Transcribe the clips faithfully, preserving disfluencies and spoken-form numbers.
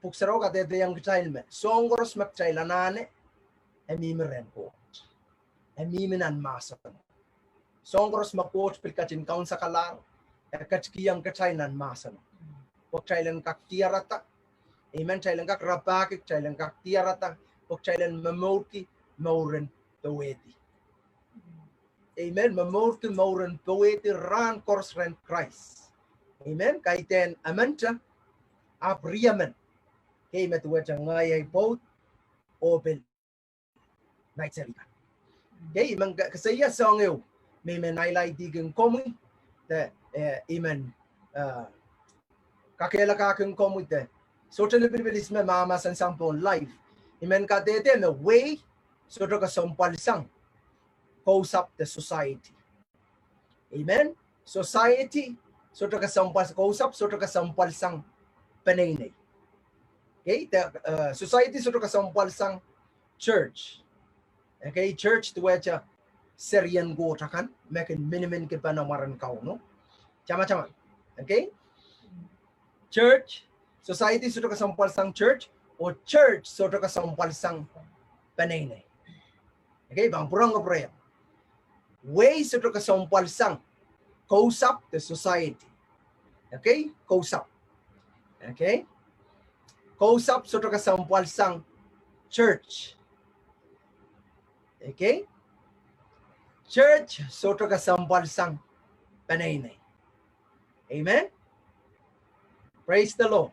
Pwuhk Sarawi kadehdehiong kitail me soahng koaros me kitail anahne, e mihmi rehn Koht. E mihmi nan mahseno. Soahng koaros me Koht pil ketin kaunsakalahr, e ketikihong kitail nan mahseno. Pwe kitail en kak diarada, amen, kitail en kak rapahki, kitail en kak diarada, pwe kitail en momourki mouren powehdi. Amen. Momourki mouren powehdi rahn koaros rehn Krais. Amen. Kaidehn emente, ahpw riemen. Kei me duwehte ngehi ahi pwoud, oh pil, nait serihkan. Kei, I men ke-, koasoia soahng ehu me I men highlight-ihki komwi, de, eh, I men, eh, kakehlakahki komwi de. Sohte lipilipil ihs me mahmahsen sang pohn live. I men kadehde me wehi sohte kesempwal sang kousapw de society. Amen. Society sohte kesempwal, kousapw sohte kesempwal sang peneinei. Okay, de, eh, society sohte kesempwal sang church. Okay, church duwehte serien Koht akan, me kin miniminki pahn mwaren Kauno. Tamataman. Okay? Church, society sohte kesempwal sang church, oh church sohte kesempwal sang peneinei. Okay, pahn pwurehng, pwurehng. Wehi sohte kesempwal sang kousapw de society. Okay, kousapw. Okay? Kousapw sohte kesempwal sang church. Okay? Church sohte kesempwal sang peneinei. Amen. Praise the Lord.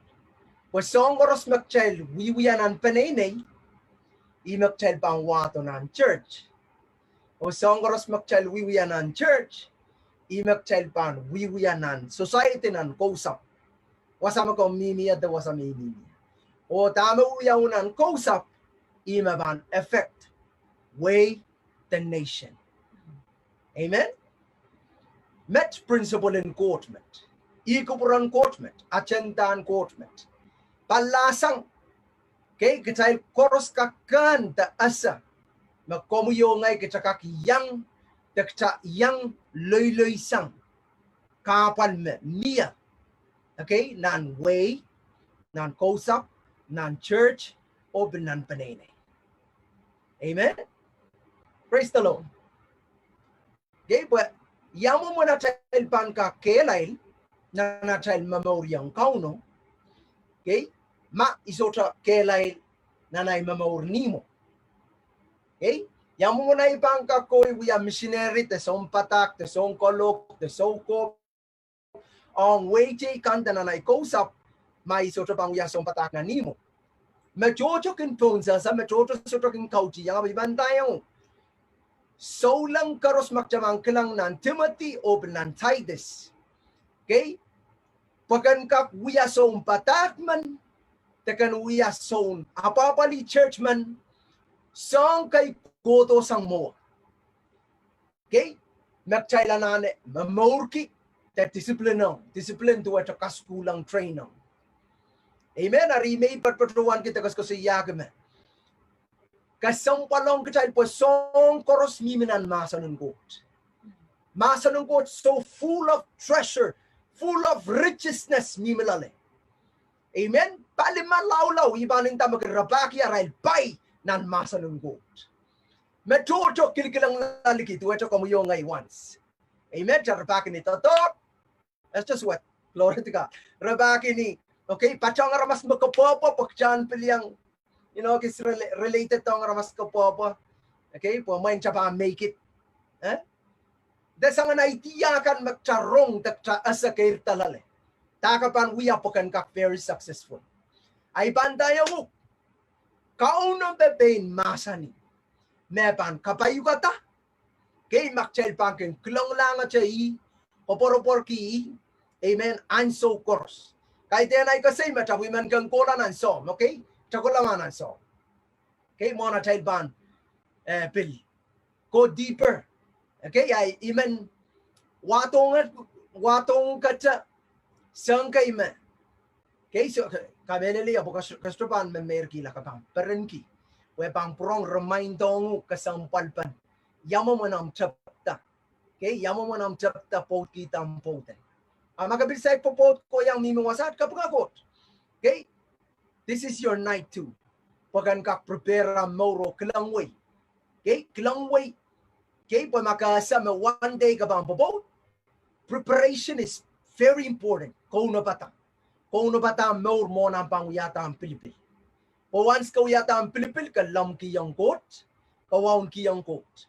Pwe soahng koaros me kitail wiewia nan peneinei, ih me kitail pahn wahdo nan church. Oh soahng koaros me kitail wiewia nan church, ih me kitail pahn wiewia nan society, nan kousapw. Wasa me komw mihmi ie de wasa me I mihmi ie. Oh dahme wiawi nan kousapw, ih me pahn affect wehi de nation. Amen. Met principle en Koht met. Ih kupwuren Koht met, agenda en Koht met. Pahn lahsang, okay, kitail koaros kak kehn de ese me komwi oh ngehi kita kak iang, de kita iang loiloisang kahpwal me mie. Okay, nan wehi, nan kousapw, nan church, oh pil nan peneinei. Amen. Praise the Lord. Okay, pwe ia mwomwen atail pahn kak kehlail nan atail momouriong Kauno. Okay, ma I sohte kehlail nan ahi momour Nihmwo. Okay, ia mwomwen ahi pahn kak kohwei wia misineri de sounpadahk de sounkalohk de soukohp ong wehi teikan de nan ahi kousapw, ma I sohte pahn wia sounpadahk nan ihmwo. Me tohto kin pohnese, me tohto sohte kin kautih, ia ngehi pahn ndaiong souleng koaros me kitail pahn kilang nan Timoty oh pil nan Taitus. Okay, pwe ken kak wia sounpadahk men, de ken wia soun apwapwalih church men, soahng kei kohdo sang mwowe. Okay, me kitail anahne momourki de discipline ong, discipline duwehte kasukuhlong, train ong. Amen. Eri me I patohwanki de koasoakoasoiahki me kesempwal ong kitail pwe soahng koaros mihmi nan mahsen en Koht. Mahsen en Koht so full of treasure, full of richness mihmi loale. Amen. Pali malaulau I pahn nda me kin rapahki arail pai nan mahsen en Koht. Me tohto kilkilang loaliki duwehte komwi oh ngehi once. Amen. Kita rapahki ni doadoahk. That's just what. Glory to God. Rapahki ni, okay, patehng aramas me kepwehpwe pwe kita en pil iang, you know, kis rela-, related ong aramas kepwehpwe. Okay, pwe mwein kita pahn make it. Eh? De soangen idea kan me kita rong de kita ese keirda loale. Dahkei pahn wia pwe ken kak very successful. Ahi pahn ndaiong uhk, Kauno me pein mahsanih me pahn kapaiukada. Okay, ma kitail pahn kin kilanglahngete ih, koapworopworki ih, amen, ansou koaros. Kaidehn ahi koasoi me kita pahn men kin kohla nan Sohn, okay? Kita kohla mwo nan Sohn. Okay, mwohn atail pahn, eh, pil go deeper. Okay, ahi I men wahdohng, wahdohngkete soahng kei me. Okay, so, kamehlele ie pwe ke soh-, ke sohte pahn memeirkihla, ke pahn perenki. Pwe e pahn pwurehng remind ong uhk kesempwalpen ia mwomwen omw tepda. Okay, ia mwomwen omw tepda pwoudkihda omw pwoud. A ma ke pil saik pwopwoud kohieng mihmi wasaht, kapinga Koht. Okay, This is your night too. Pwe ke en kak prepare ahmw mour oh kilangwei. Okay, kilangwei. Okay, pwe ma ke ese me one day ke pahn pwopwoud, preparation is very important. Kaunopada. Kaunopada ahmw mour mwohn ahmw pahn wiahda ahmw pilipil. Pwe once ke wiahda ahmw pilipil, ke lemmwkihong Koht, ke waunekihong Koht.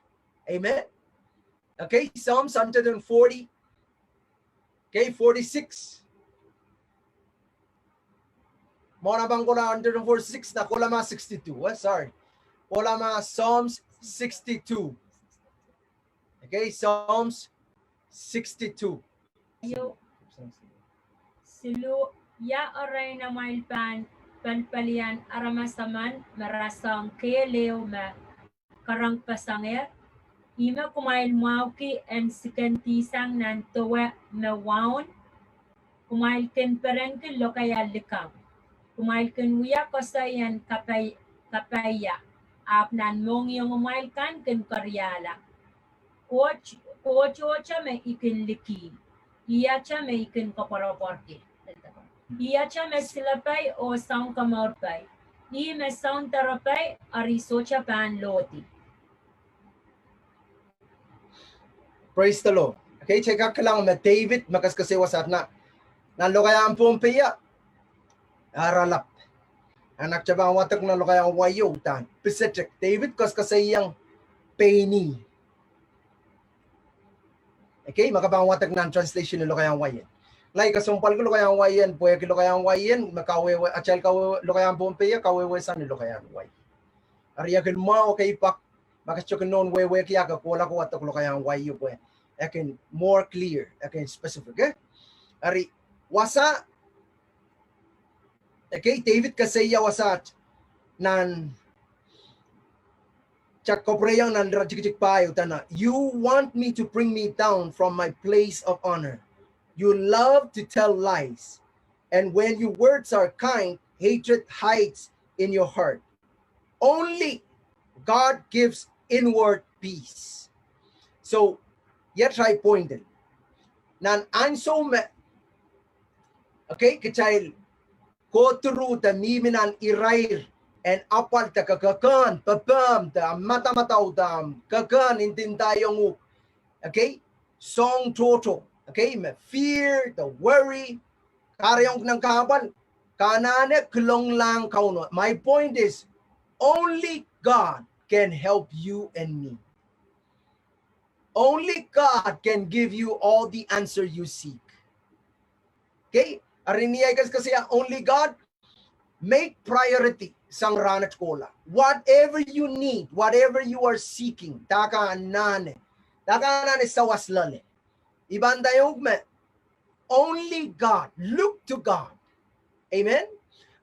Amen. Okay, Psalms hundred and forty. Okay, forty-six. Mwohn ahmw pahn kohla hundred and forty-six, na kohla ma sixty-two, eh, sorry. Kohla ma Psalms sixty-two. Okay, Psalms sixty-two. Siluh, ia erein amwail pahn pelpelian aramas emen me rasehng kehl ehu me kerengpesengehr? Ihme kumwail mwahuki en sikendingsang nan dewe me waun, kumwail kin perenki lokaia likamw. Kumwail kin wia koasoi en kapai-, kapaia, ahpw nan mohngiongimwail kan kin keriahla. Koht, Koht ohte me I kin liki, ihte me I kin koapworopworki. Ihte me silepai oh sounkomourpai. Ih me soundoaropai, eri I sohte pahn lohdi. Praise the Lord. Okay, kitail kak kilang me David me koasokoasoi wasaht nan, nan lokaiahn Pohnpei, ah, aralap. Ahn ak te pahn wadek nan lokaiahn wai o uhdahn pisetek. David koasokoasoiong pein ih. Okay, ma ke pahn wadek nan translation en lokaiahn wai en. Ngehi kesempwalki lokaiahn wai en, pwehki lokaiahn wai en me kawehwe, atail kawehwe lokaiahn Pohnpei, kawehwe sang ni lokaiahn wai. Eri e kin mwahu, okay, pak ma ke sohte kin nohn wehwehki, ah ke kohla ke wadek lokaiahn wai o pwe e kin more clear, e kin specific, eh? Eri wasa, okay, David koasoia wasaht nan, kitail kapwurehiong nan iretikitik pahieu, dene, "You want me to bring me down from my place of honor. You love to tell lies. And when your words are kind, hatred hides in your heart. Only God gives inward peace." So, iet irail point. Nan ansou me, okay, kitail kohdo de mihmi nan irair en apwal de kekehn, pepehm de madamadau de kekehn, ndinda iong uhk, okay, soahng tohto, okay, me fear, the worry, kahrehiong nan kahpwal, ke anahne kilonglahng Kauno. My point is, only God can help you and me. Only God can give you all the answer you seek. Okay? Eri ni ahi koasokoasoia only God, make priority sang rahnwet kohla. Whatever you need, whatever you are seeking, dahke anahne, dahke anahne sawas loale, I pahn nda iong uhk me, only God, look to God. Amen?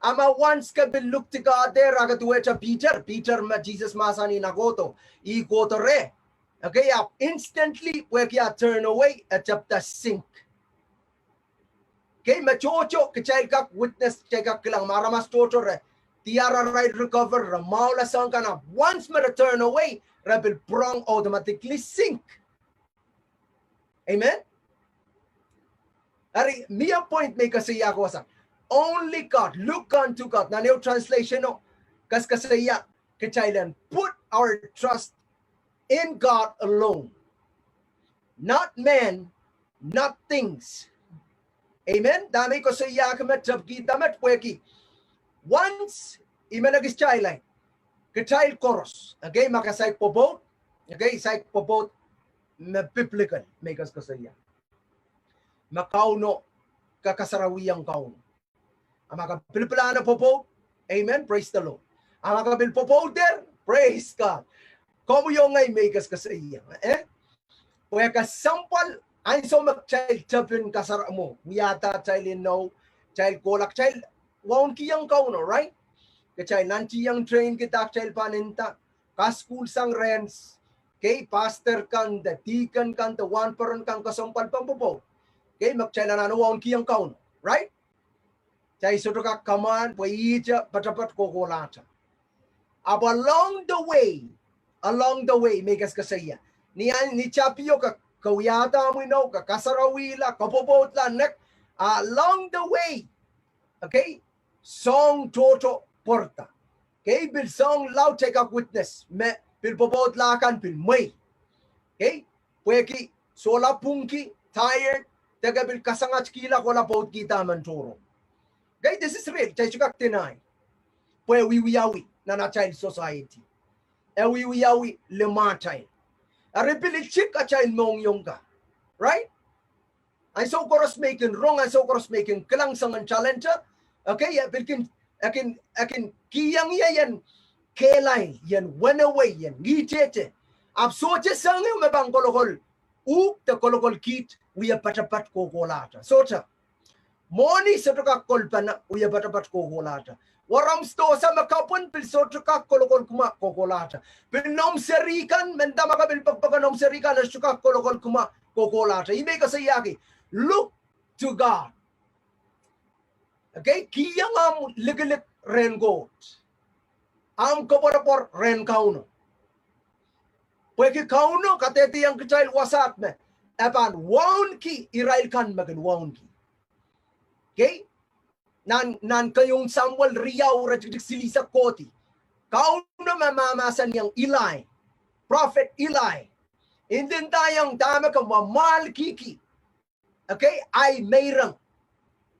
A ma once ke pil look to God there, a ke duwehte Peter, Peter me Sises mahsanih nah kohdo, ih kohdo reh. Okay, ahpw instantly, pwehki ah turn away, e tepda sink. Okay, me tohto, kitail kak witness, kitail kak kilang me aramas tohto re, diar arail recover, re mwahula soahng kan, ahpw once me re turn away, re pil pwurehng automatically sink. Amen? Eri, mie point me I koasoiahki wasaht. Only God, look unto God. Nan ehu translation o, koasokoasoia kitail en put our trust in God alone. Not man, not things. Amen? Dahme I koasoiahki met, tepkihda met pwehki once I men ekis kitail ahi, kitail koaros, okay, ma ke saik pwopwoud, okay, saik pwopwoud me biblical, me I koasokoasoia, me Kauno, ke kasarawiong Kauno. A ma ke pilipilahne pwopwoud, amen, praise the Lord. A ma ke pil pwopwouder, praise God. Komwi oh ngehi me I koasokoasoia, eh? Pwe kesempwal, ansou me kitail tepin kasarawi mwo, wiahda atail inou, kitail kohla, kitail waunekihong Kauno, right? Kitail nantihong train kihda kitail pahn nda, kasukuhl sang rehn, okay, pastor kan de, deacon kan de, wahnpoaron kan kesempwal pahn pwopwoud. Okay, me kitail anahne waunekihong Kauno, right? Kitail sohte kak kamwahl, pwe ihte poatopoat kohkohlahte. Ahpw along the way, along the way, me I koasokoasoia. Ni an, ni tapio ke, ke wiahda omw inou, ke kasarawihla, ke pwopwoudla, nek, along the way, okay, soahng tohto pwarada. Okay, pil soahng laud, take up witness, me pil pwopwoudla kan pil mwehi. Okay, pwehki sohla pwungki, tired, de ke pil kasangatkihla kohla pwoudkihda emen tohrohr. Okay, this is real, kitail sohte kak deny. Pwe e wiewiawi nan atail society. E wiewiawi limatail. Eri pil itik atail mohngiong ka. Right? Ansou koaros me I kin rong, ansou koaros me I kin kilang soangen talent. Okay, e pil kin, e kin, e kin kihong ie ien kehlail, ien wenewei, ien ngihtehte. Ahpw sohte soahng ehu me pahn kolokol uhk de kolokol kiht wie patapat kohkohlahte. Sohte. Mwohni sohte kak kolpene wie patapat kohkohlahte. Warom sidohsa me kapwen pil sohte kak kolokol kumwa kohkohlahte. Pil noumw seri kan, mendahte ma ke pil pekipek noumw seri kan, e sohte kak kolokol kumwa kohkohlahte. Ih me I koasoiahki, look to God. Okay, kihong ahmw likilik rehn Koht. Ahmw koapworopwor rehn Kauno. Pwehki Kauno kadehdehiong kitail wasaht me e pahn wauneki irail kan me kin wauneki. Okay? Nan, nan keieun Samuel riau iretikitik silihsek kohdi, Kauno me mahmahsanihong Eli, prophet Eli, ndinda ong dahme ke mwamwahlkihki. Okay, ahi meirong.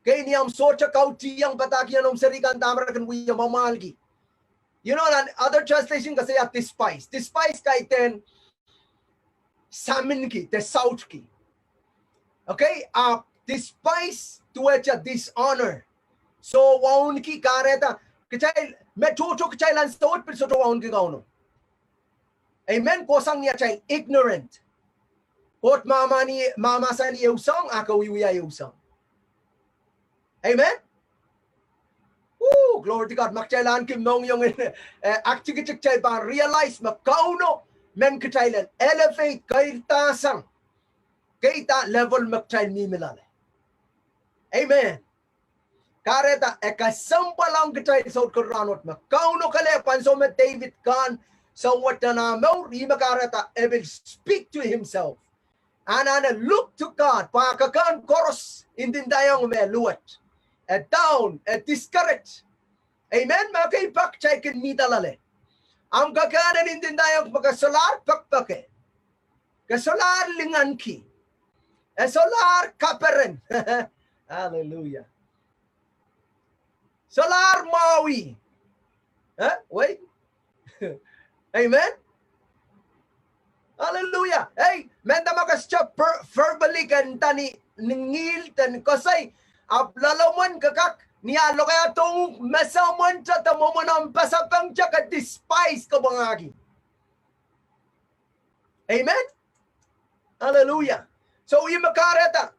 Okay, ni ahmw sohte kautihong padahkihong noumw seri kan, dahme re kin wie mwamwahlki. You know, nan other translation koasoia despise. Despise kaidehn saminki, de sautki. Okay, ahpw despise duwehte dishonor. Soh, wauneki, kahrehda kitail, me tohto kitail ansou wet pil sohte wauneki Kauno. Amen. Kohsang ni atail ignorant. Koht mahmahsani, mahmahsani ehu soahng, a ke wiewia ehu soahng. Amen. Ooh, glory to God. Ma kitail ahneki mohngiong en, eh, aktikitik, kitail pahn realize me Kauno men kitail en elevate, keirdahsang. Keirda level me kitail mihmi loale. Amen. Kahrehda e kesempwal ong kitail soutik en rahnwet me Kauno kelehpw, ansou me David kak sohwet nan ah mour, ih me kahrehda e pil speak to himself. Anahne look to God, pwe ah kak koaros ndinda ong me luwet. E down, e discourage. Amen, ma kei pak kitail kin mihda loale. Ahmw kak anahne ndinda ong pwe ke solahr pekipeke. Ke solahr linganki. E solahr kaperen. Hallelujah. Solahr mwawi. Eh? Wait. Amen. Hallelujah. Ei, mendahte ma ke sohte per-, verbally ke ndahni, ni ngihl de ni koasoi, ahpw loalomwen ke kak, ni ah lokaia dohng uhk, me soahng mwomwen te, de mwomwen omw pasapeng te, ke despise, ke pwangahki. Amen. Hallelujah. So ih me kahrehda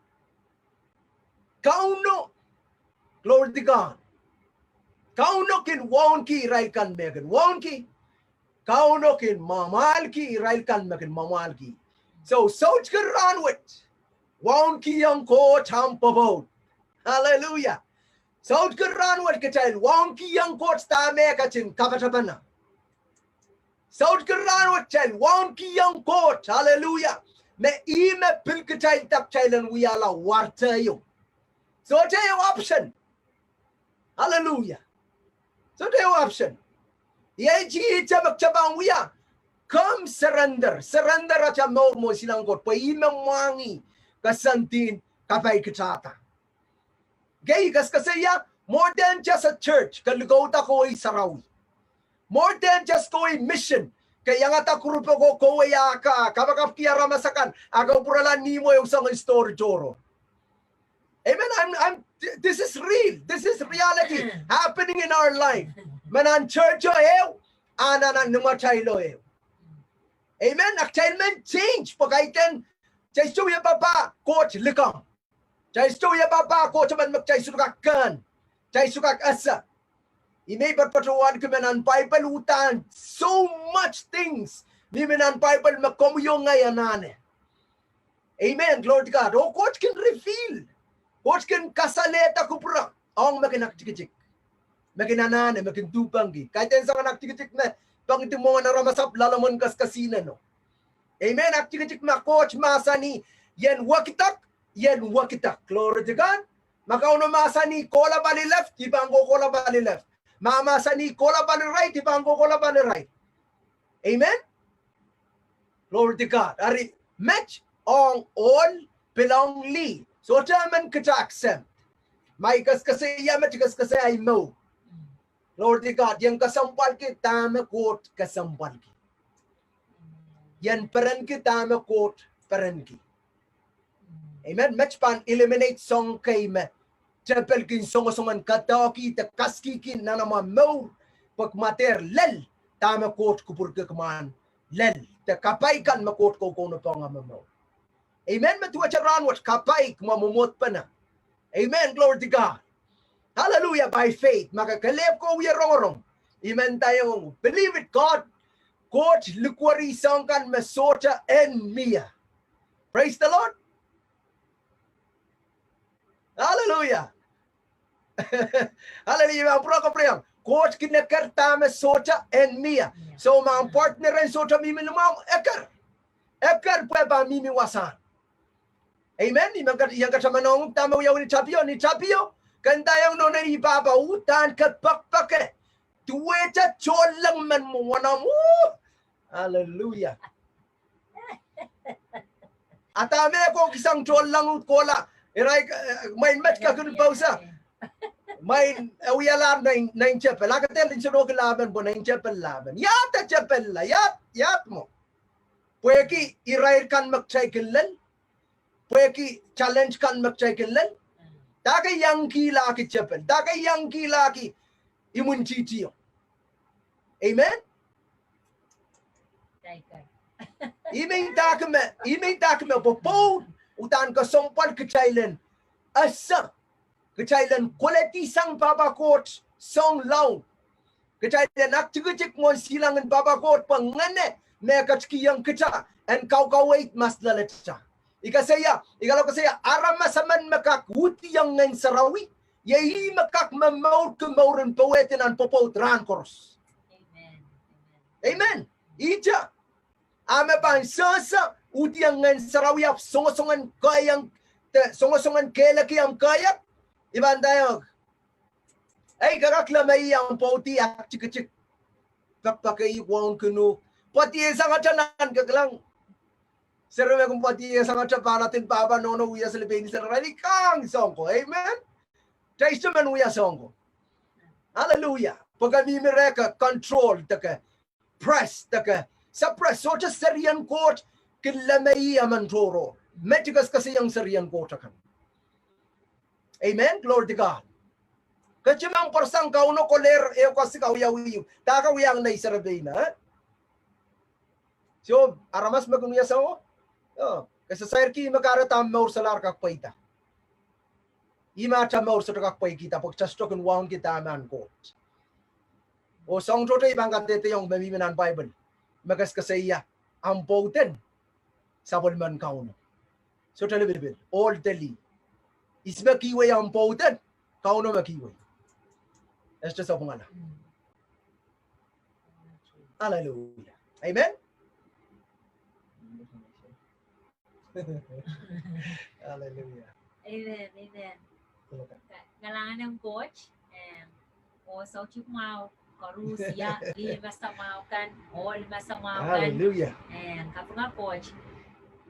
Kauno, glory to God. Kauno kin wauneki irail kan me kin wauneki. Kauno kin mwamwahlki irail kan me kin mwamwahlki. So, soutik en rahnwet, waunekiong Koht ahmw pwopwoud. Hallelujah. Soutik en rahnwet kitail waunekiong Koht dahme e ketin kapatapene. Soutik en rahnwet kitail waunekiong Koht, hallelujah. Me ih me pil kitail dak kitail en wiahla warte ieu. Sohte ehu option. Hallelujah. Sohte ehu option. Iei ihte me kitail pahn wia. Come surrender. Surrender atail mour mwohn silangin Koht. Pwe ih me mwahngih koasoandi en kapai kitahda. Kei kaskasei ia, more than just a church, ke likouda kohwei sarawi. More than just kohwei mission, ke iangada kurupe ko kohwei ah ka, kapakapki aramas akan, a ke pwurala ni mwo ehu soangen story tohrohr. Amen. I'm, I'm, this is real. This is reality happening in our life. Me nan church o ehu, a nan, nan imwatail o ehu. Amen. A kitail men change, pwe kaidehn, kitail sohte wia papah Koht likamw. Kitail sohte wia papah Koht emen me kitail sohte kak kehn. Kitail sohte kak ese. Ih me I patopato wahneki me nan Bible uhdahn so much things. Mihmi nan Bible me komwi oh ngehi anahne. Amen. Glory to God. Oh Koht kin reveal. Koht kin kasalehda kupwure ong me kin aktikitik. Me kin anahne, me kin duhpengki. Kaidehn soangen aktikitik me pengdi mwomwen aramas ahpw loalomwen kaskasihnen o. Amen. Aktikitik me Koht mahsanih, ien wekidek, ien wekidek. Glory to God. Ma Kauno mahsanih kohla pali left, I pahn kohkohla pali left. Ma mahsanih kohla pali right, I pahn kohkohla pali right. Amen. Glory to God. Eri met ong ohl pil ong lih. Sohte emen kita accept. Ma I keskesei ia met, I keskesei ia mour. Glory to God. Ien kesempwalki dahme Koht kesempwalki. Ien perenki dahme Koht perenki. Amen. Met pahn eliminate soang kei me tepil kin songosong en kadoahki de kaskihki nan amwa mour, pwe kumwail dehr lel dahme Koht kupwurki kumwail lel, de kapai kan me Koht koukounopohng amwa mour. Amen. Me duwehte rahnwet kapai kumwa mwomwohd pene. Amen. Glory to God. Hallelujah. By faith. Ma ke kelehpw ko wie rongorong, I men ndaiong, believe it, God. Koht likwerih soang kan me sohte en mie. Praise the Lord. Hallelujah. Hallelujah. Pwurehng, pwurehng. Koht kin eker dahme sohte en mie. So ma partner en sohte mihmi limwahmw, eker. Eker pwe pahn mihmi wasahn. Amen. I men kat, I en katamanong dahme wiawi ni tapio, ni tapio. Ke ndaiong nohno, ni pahpa, uhdahn ke pekpeke. Duwehte tohnleng men mwo wahnamw. Hallelujah. A dahme ko kisang tohnleng uhd kohla. Irail, eh, mwein met kakin pousa. Mwein, eh, wialahr nein, nein tepel. A ke dehr nsenohki lapen pwe nein tepel lapen. Ia de tepel la, ia, ia mwo. Pwehki irair kan me kitail kin lel. Pwehki challenge kan me kitail kin lel. Dahke iang kihlahki tepel. Dahke iang kihlahki imwintihti o. Amen. Ihme I ndahki me, ihme I ndahki me pwopwoud uhdahn kesempwal kitail en ese, kitail en koledi sang pahpa Koht soang laud. Kitail en aktikitik mwohn silangin pahpa Koht pwe ngehne me ketikihong kita en kaukaweid mas loalata. I koasoia, I kalohk koasoia, aramas emen me kak uhdiong Ngehn Sarawi, iei ih me kak momourki mouren powehdi nan pwopwoud rahn koaros. Amen. Ihte, a me pahn sehse, uhdiong Ngehn Sarawi ahpw songosongen kehiong, de songosongen kehleki omw kehiek, I pahn ndaiong, ei, ke kak leme ih omw pwoudi aktikitik. Pekpeke ih wauneki uhk. Pwoadisang ata nan, ke kilang. Seri me kin pwoadisang ata, pahn atin pahpa nohno wia seli pein seri, irail kang soang ko. Amen. Kitail sohte men wia soang ko. Hallelujah. Pwe ke mihmi reh ke control de ke press de ke suppress. Sohte serien Koht kin leme ih emen tohrohr. Met I keskeseiong serien Koht akan. Amen. Glory to God. Ke sohte men pwarsang Kauno kolehr ehu koasik awiawi. Dahke wiahiong nei seri pein, eh? So, aramas me kin wia soang ko, oh, ke sairki me kahrehda omw mour solahr kak pweida. Ihme ata mour sohte kak pweikihda pwe kita sohte kin wauneki dahme en Koht. Oh soang tohto I pahn kadehdehiong me mihmi nan Paipel me keskesei ia, omw pwoud en sapwellimen Kauno. Sohte lipilipil, ohl de lih. Ihs me kihwei omw pwoud en? Kauno me kihwei. E sohte sapwungala. Hallelujah. Amen. Hallelujah. Amen, amen. Ka-, kalahngan en Koht, em, oh soutik mwahu, koaros ia, lih me samwahu kan, ohl me samwahu kan. Hallelujah. Em, kapinga Koht.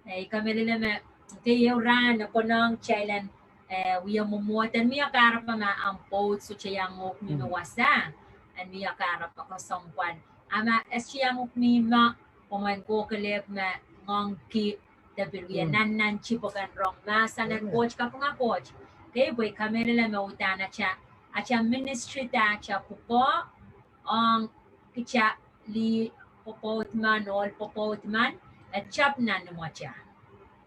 Eh, I kamehlele me, kei ehu rahn e konehng kitail en, eh, wia mwomwohd en mie kahrepe ma omw pwoud sohte iang uhk mihmi wasa, en mie kahrepe kesempwal. A ma e sohte iang uhk mihmi, komw en kohkohlahte me ngoangki de pil wia nannanti pwe ke en rong mahsen en Koht, kapinga Koht. Kei pwe I kamehlele me uhdahn ata, ata ministry de ata pwukoa, ong kita lih pwopwoud men, ohl pwopwoud men, e tap nan imwatail.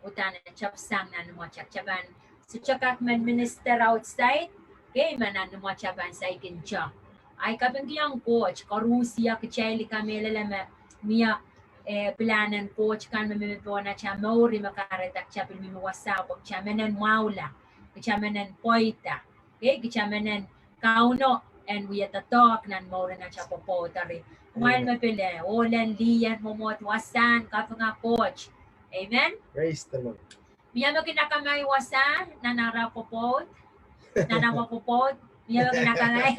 Uhdahn e tap sang nan imwatail. Kita pahn sohte kak men minister outside, kei ma nan imwatail pahn saikinte. Ahi kapingkihong Koht, koaros ia kitail I kamehlele me mie, eh, pilahn en Koht kan me mihmi pohn ata mour me kahrehda kita pil mihmi wasa pwe kita men en mwahula, kita men en pweida. Kei kita men en Kauno en wia doadoahk nan mouren ata pwopwoud. Eri kumwail me pil, eh, ohl en, lih en, mwomwohd wasahn, kapinga Koht. Amen. Praise the Lord. Mie me kin akamai wasa nan ara pwopwoud? Nan amwa pwopwoud, mie me kin akamai.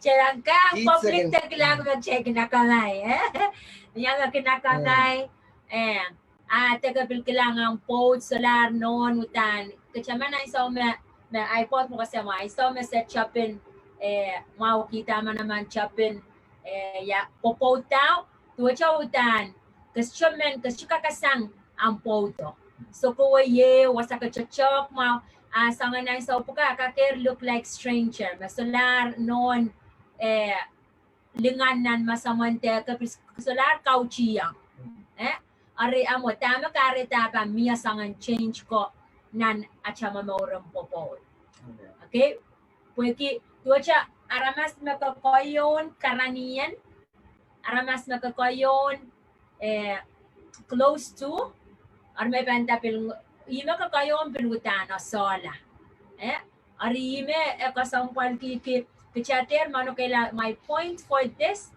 Kitail en kak public de kilang me kitail kin akamai, eh? Mie me kin akamai, eh, a deke pil kilang ahmw pwoud solahr nohn uhdahn. Ke taman ansou me, me ahi pwoud me koasoia mwo, ansou me se tepin, eh, mwahu kihda manaman tepin, eh, ia pwopwoud dau, duwehte uhdahn, ke sohte men, ke sohte kakasang ahmw pwoudo. Sohte kowe ie, wasa ke totok mwahu, a soangen ansou pwukat a kak look like stranger, me solahr nohn, eh, lingan nan masamwende ke pil solahr kautiong. Eh? Ari amwo dahme kahrehda pahn mie soangen change ko nan atail momouren pwopwoud. Okay? Pwehki duwehte aramas me ke koahiehn karanih, aramas me ke koahiehn, eh, close to, ari me pahn nda pil, ih me ke koahiehn pil uhdahn esehla. Eh? Ari ih me e kesempwalkihki, kitail dehr manokehla, my point for this,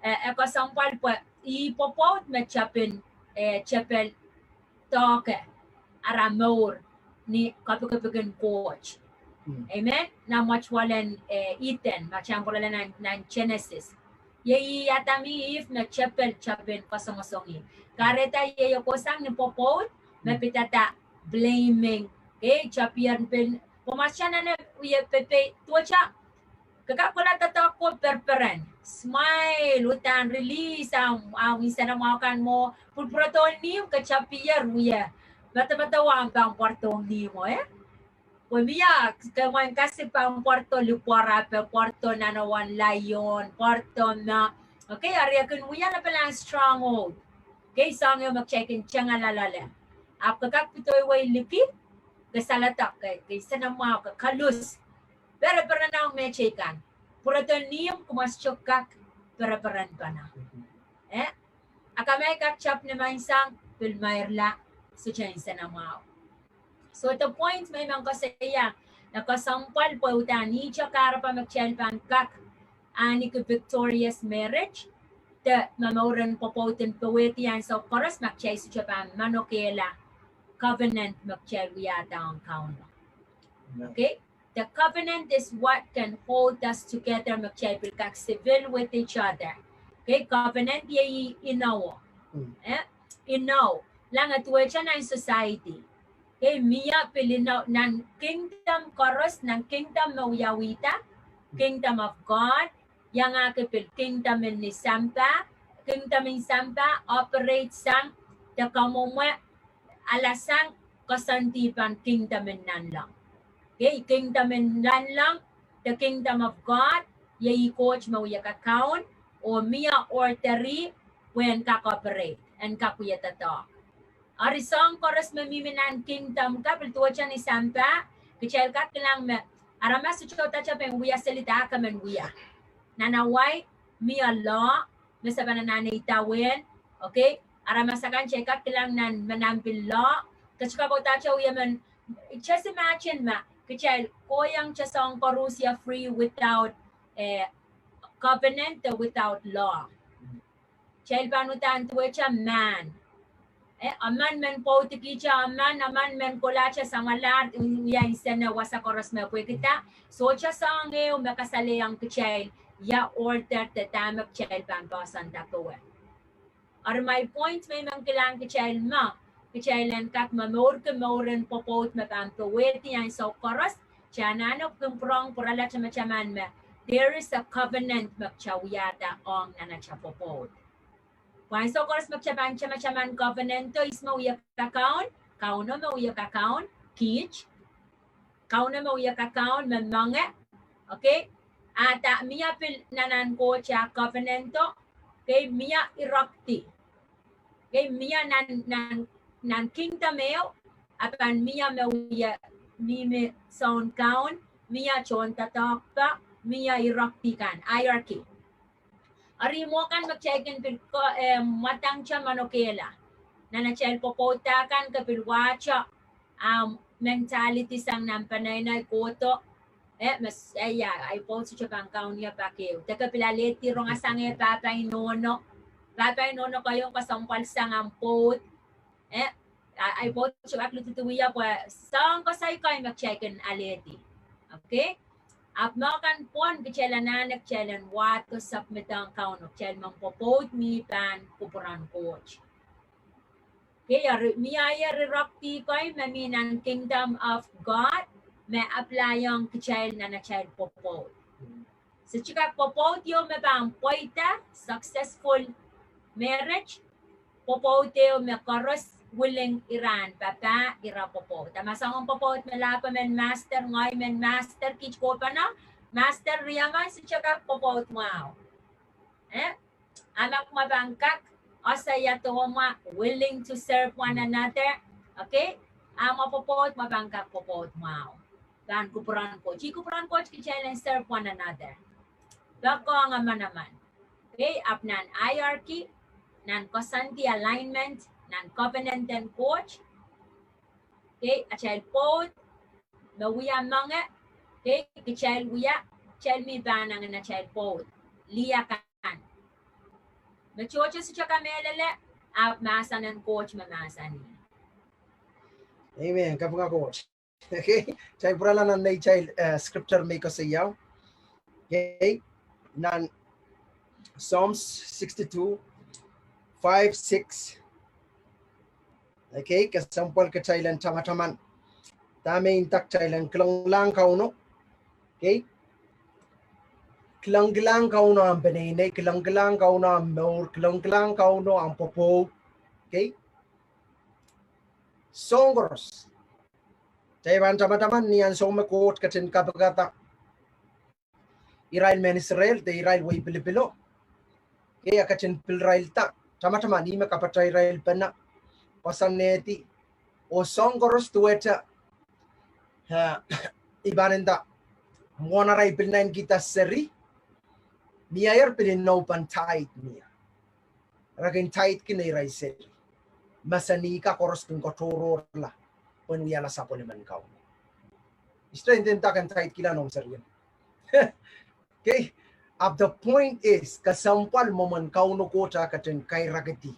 eh, e kesempwal pwe ih pwopwoud me tepin, eh, tepel doahke ara mour ni kapikipik en Koht. Amen. Nan mwetuwelen, eh, Eden, ma kitail pwurala nan, nan Genesis. Iei ih Adam oh Ihp me tepel tepin kasongosong ih. Kahrehda iei e kohsang ni pwopwoud me pidada blaming. Okay, tapier pil, pwe ma kitail anahne wie pepe, duwehte ke kak kohla doadoahk ko pereperen. Smile, uhdahn release ahmw, ahmw nsenamwahu kan mwo, pwurodohng ihmw, ke tapier wie medemedewe ahmw pahn pwarodohng ihmwo, eh? Pwe mie, ke mwahn kasik pahn pwarodo lipwarape, pwarodo nanowen laion, pwarodo me. Okay, ari e kin wia lapalahn stronghold. Okay, soangen me kitail kin tengala loale. Ahpw ke kak pidoi wei liki, ke saledek, ke, ke nsenamwahu, ke kalus. Pereperenong mehteikan. Pwurodohng ihmw, kumwa sohte kak pereperen pahn. Eh? Akamai kak tep ni menseng, pil meirla, sohte nsenamwahu. So the point me I men koasoia, e kesempwal pwe uhdahn ihte kahrepe me kitail pahn kak ahneki victorious marriage, de momouren pwopwoud en powehdi ansou koaros ma kitail sohte pahn manokehla covenant me kitail wiahda ong Kauno. Okay? The covenant is what can hold us together, me kitail pil kak civil with each other. Okay, covenant iei inowo. Eh, inou. Lange duwehte nan society. Okay, mie pil inou nan kingdom koaros, nan kingdom me wiawihda, kingdom of God, iangahki pil kingdom en sampah, kingdom en sampah operate sang, de kamwomwe, alasang, koasoandi pahn kingdom en nanleng. Okay, kingdom en nanleng, the kingdom of God, iei Koht me wia kakaun, oh mie order pwe en kak operate, en kak wia doadoahk. Ari soahng koaros me mihmi nan kingdom ka pil duwehte ni sampah, kitail kak kilang me, aramas sohte dahte pahn wia seli dahke men wia. Nan Hawaii, mie law, me se pahn anahne idawehn, okay, aramas akan kitail kak kilang nan, me nan pil law, ke sohte kak dahte wia men, just imagine ma, kitail kohieng soahng koaros ie free without, eh, covenant, without law. Kitail pahn uhdahn duwehte mahn. Eh, emen men pwoudikihte emen, emen men kolahte samwalahr, wia nsene wasa koaros me pwehkihda. Sohte soahng ehu me kasalehiong kitail ia order de dahme kitail pahn poahsoanda powe. Ari my point me I men kilang kitail me, kitail en kak momourki mouren pwopwoud me pahn powehdi ansou koaros, kitail anahne kin pwurehng pwurala tamataman me, there is a covenant me kitail wiahda ong nan atail pwopwoud. Pwe ansou koaros me kitail pahn tamataman covenant o, ihs me wia kakaun, Kauno me wia kakaun, kiht, Kauno me wia kakaun, me moange, okay, a da mie pil nan ahn Koht covenant o, okay, mie irekdi, okay, mie nan, nan, nan kingdom ehu, a pahn mie me wia mihmi sounkaun, mie tohndoadoahkpe, mie irekdi kan, hierarchy. Ari mwo kan me kitail kin pil ko, eh, mwadangete manokehla nan atail pwopwoud kan, ke pil wahte ahmw mentality sang nan peneinei kohdo, eh, me, eh, ia, ahi pwoud sohte pahn kaun ie pak ehu. De ke pil alehdi rongasang eh pahpa oh nohno, pahpa oh nohno koahieng kesempwal sang ahmw pwoud, eh, Ahi pwoud sohte kak lududuwia pwe soang koasoi kei me kitail kin alehdi. Okay? Ahpw me kan pwon kitail anahne kitail en wahdo submit ong Kauno, kitail men pwopwoud mi pahn kupwuren Koht. Okay, eri mie ire irokdi kei me mi nan Kingdom of God me apply ong kitail nan atail pwopwoud. Sohte kak pwopwoud ieu me pahn pweida successful marriage, pwopwoud ieu me koaros willing iren papah ira pwopwoud. A ma soangen pwopwoud me lahpo men master, ngehi men master, kiht kohpene, master riemen, sohte kak pwopwoud mwahu. Eh? A ma kumwa pahn kak ese ia duwen mwa willing to serve one another. Okay? A ma pwopwoud, mwa pahn kak pwopwoud mwahu. Pahn kupwuren Koht. Ih kupwuren Koht kitail en serve one another. Poakohng manaman. Okay? Ahpw nan hierarchy, nan koasoandi alignment, nan covenant en Koht. Okay? Atail pwoud me wia menge. Okay? Kitail wia, kitail mi pahn angin atail pwoud. Lih akan. Me tohto sohte kamehlele, ahpw mahsen en Koht me mahsanih. Amen. Kapinga Koht. Okay. Kitail pwurala nan nei kitail, eh, scripture me koasoia. Okay. Nan Psalms sixty-two, five, six. Okay, kesempwal kitail en tamataman. Dahme inda kitail en kilenglahng Kauno. Okay. Kilenglahng Kauno ahmw peneinei, kilenglahng Kauno ahmw mour, kilenglahng Kauno ahmw pwopwoud. Okay. Soahng koaros. Kitail pahn tamataman ni ansou me Koht ketin kapikada irail mehn Israel, de irail wehi pilipilo. Okay, a ketin pil irail da. Tamataman, ih me kapatairailpene. Koasoanehdi. Oh soahng koaros duwehte. Eh, I pahn inda. Mwohn arail pil naitikihda seri. Mie irail pil inou pahn tithe mie. Ira kin tithe kin irail seri. Mahsanih ka koaros kin katohrohrla. Pwehn wiahla sapwellimen Kauno. Isto indinda ken tithe kihla noumw serien. Okay. Ahpw the point is, kesempwal mwomwen Kauno Koht a ketin kairakidi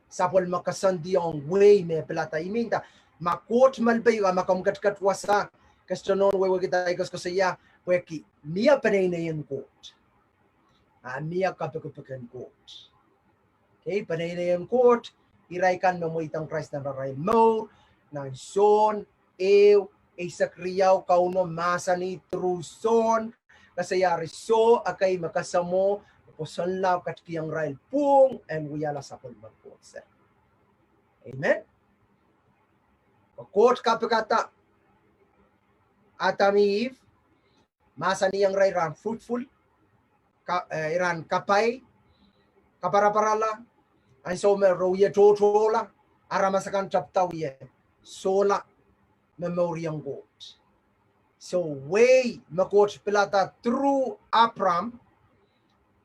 sapwellime koasoandi ong wehi me pilada. I mean da, ma Koht malipei ka ma komw ketiket wasa, keston nohn wehwehki da I koasokoasoia, pwehki mie peneinei en Koht. A mie kapikipik en Koht. Okay, peneinei en Koht, irail kan me mweidohng Krais nan arail mour, nan Sohn, ehu, eisek riau Kauno mahsanih through Sohn, koasoia eri soh ekei me kasamwo, pwosonla ketikihong irail pwuhng en wiahla sapwellimen Koht seri. Amen. Koht kapikada Adam, Eve, mahsanihong irail rahn fruitful, ka, eh, irail kapai, kaparaparala, ansou me re wie tohtohla, aramas akan tapda wie sohla me mouriong Koht. So wehi me Koht pilada through Abram,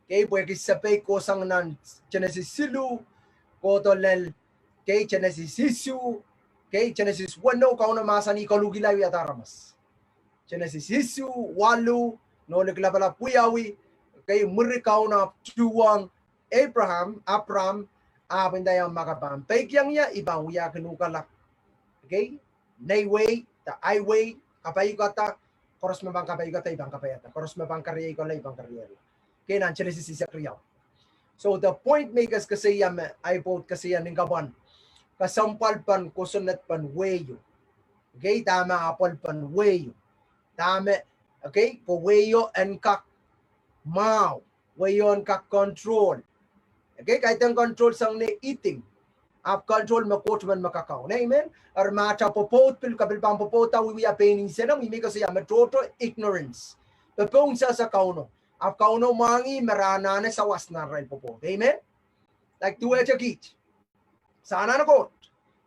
okay, pwehki sapeik kohsang nan Genesis siluh, kohdo lel, okay, Genesis isuh, okay, Genesis weneu Kauno mahsanih koluhkihla wiahda aramas. Genesis isuh, waluh, Nohlik lapalap wiawi, okay, mwuri Kauno ahpw tuhwong Abraham, Abram, ahpw inda ia ma ke pahn peikiong ie, I pahn wiahkin uhkala. Okay? Nei wehi, de ahi wehi, kapaiukada, koaros me pahn kapaiukada, I pahn kapaiada, koaros me pahn kariaikohla, I pahn kariaila. Okay, nan Genesis eisek riau. So the point me I koasokoasoia me, ahi pwoud koasoia nin kapwan. Kesempwalpen kosonned pen wehio. Okay, dahme apwalpen wehio. Dahme, okay, pwe wehio en kak mwahu. Wehio en kak control. Okay, kaidehn control sang ni iting. Ahpw control me Koht men me kakaun. Amen. Eri ma atail pwopwoud pil, ke pil pahn pwopwoud da wiewia pein nsenamw, I men koasoia me tohto ignorance. Pepehm sehse Kauno. Ahpw Kauno mwahngih me re anahne sawas nan arail pwopwoud. Amen. Like duwehte kiht. Se anahne Koht.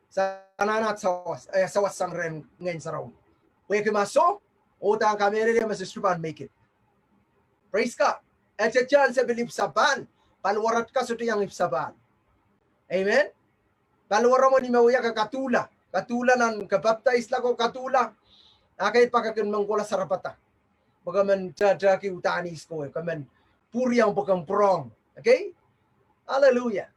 Se anahne sawas, eh, sawas sang rehn Ngehn Sarawi. Pwehki ma soh, oh dahme kamehlele me se sohte pahn make it. Praise God. Ese chance pil ipwsapahl, paliwarada ka sohte iang ipwsapahl. Amen. Paliwar mwo ni me wia ke kaduhla, kaduhla nan ke baptaislahng ko kaduhla. Okay, pak ke kin men kohla sarapada. Pwe ke men tete ki uhdahn ihs ko, ke men pwuriong pwe ke pwurehng. Okay? Hallelujah.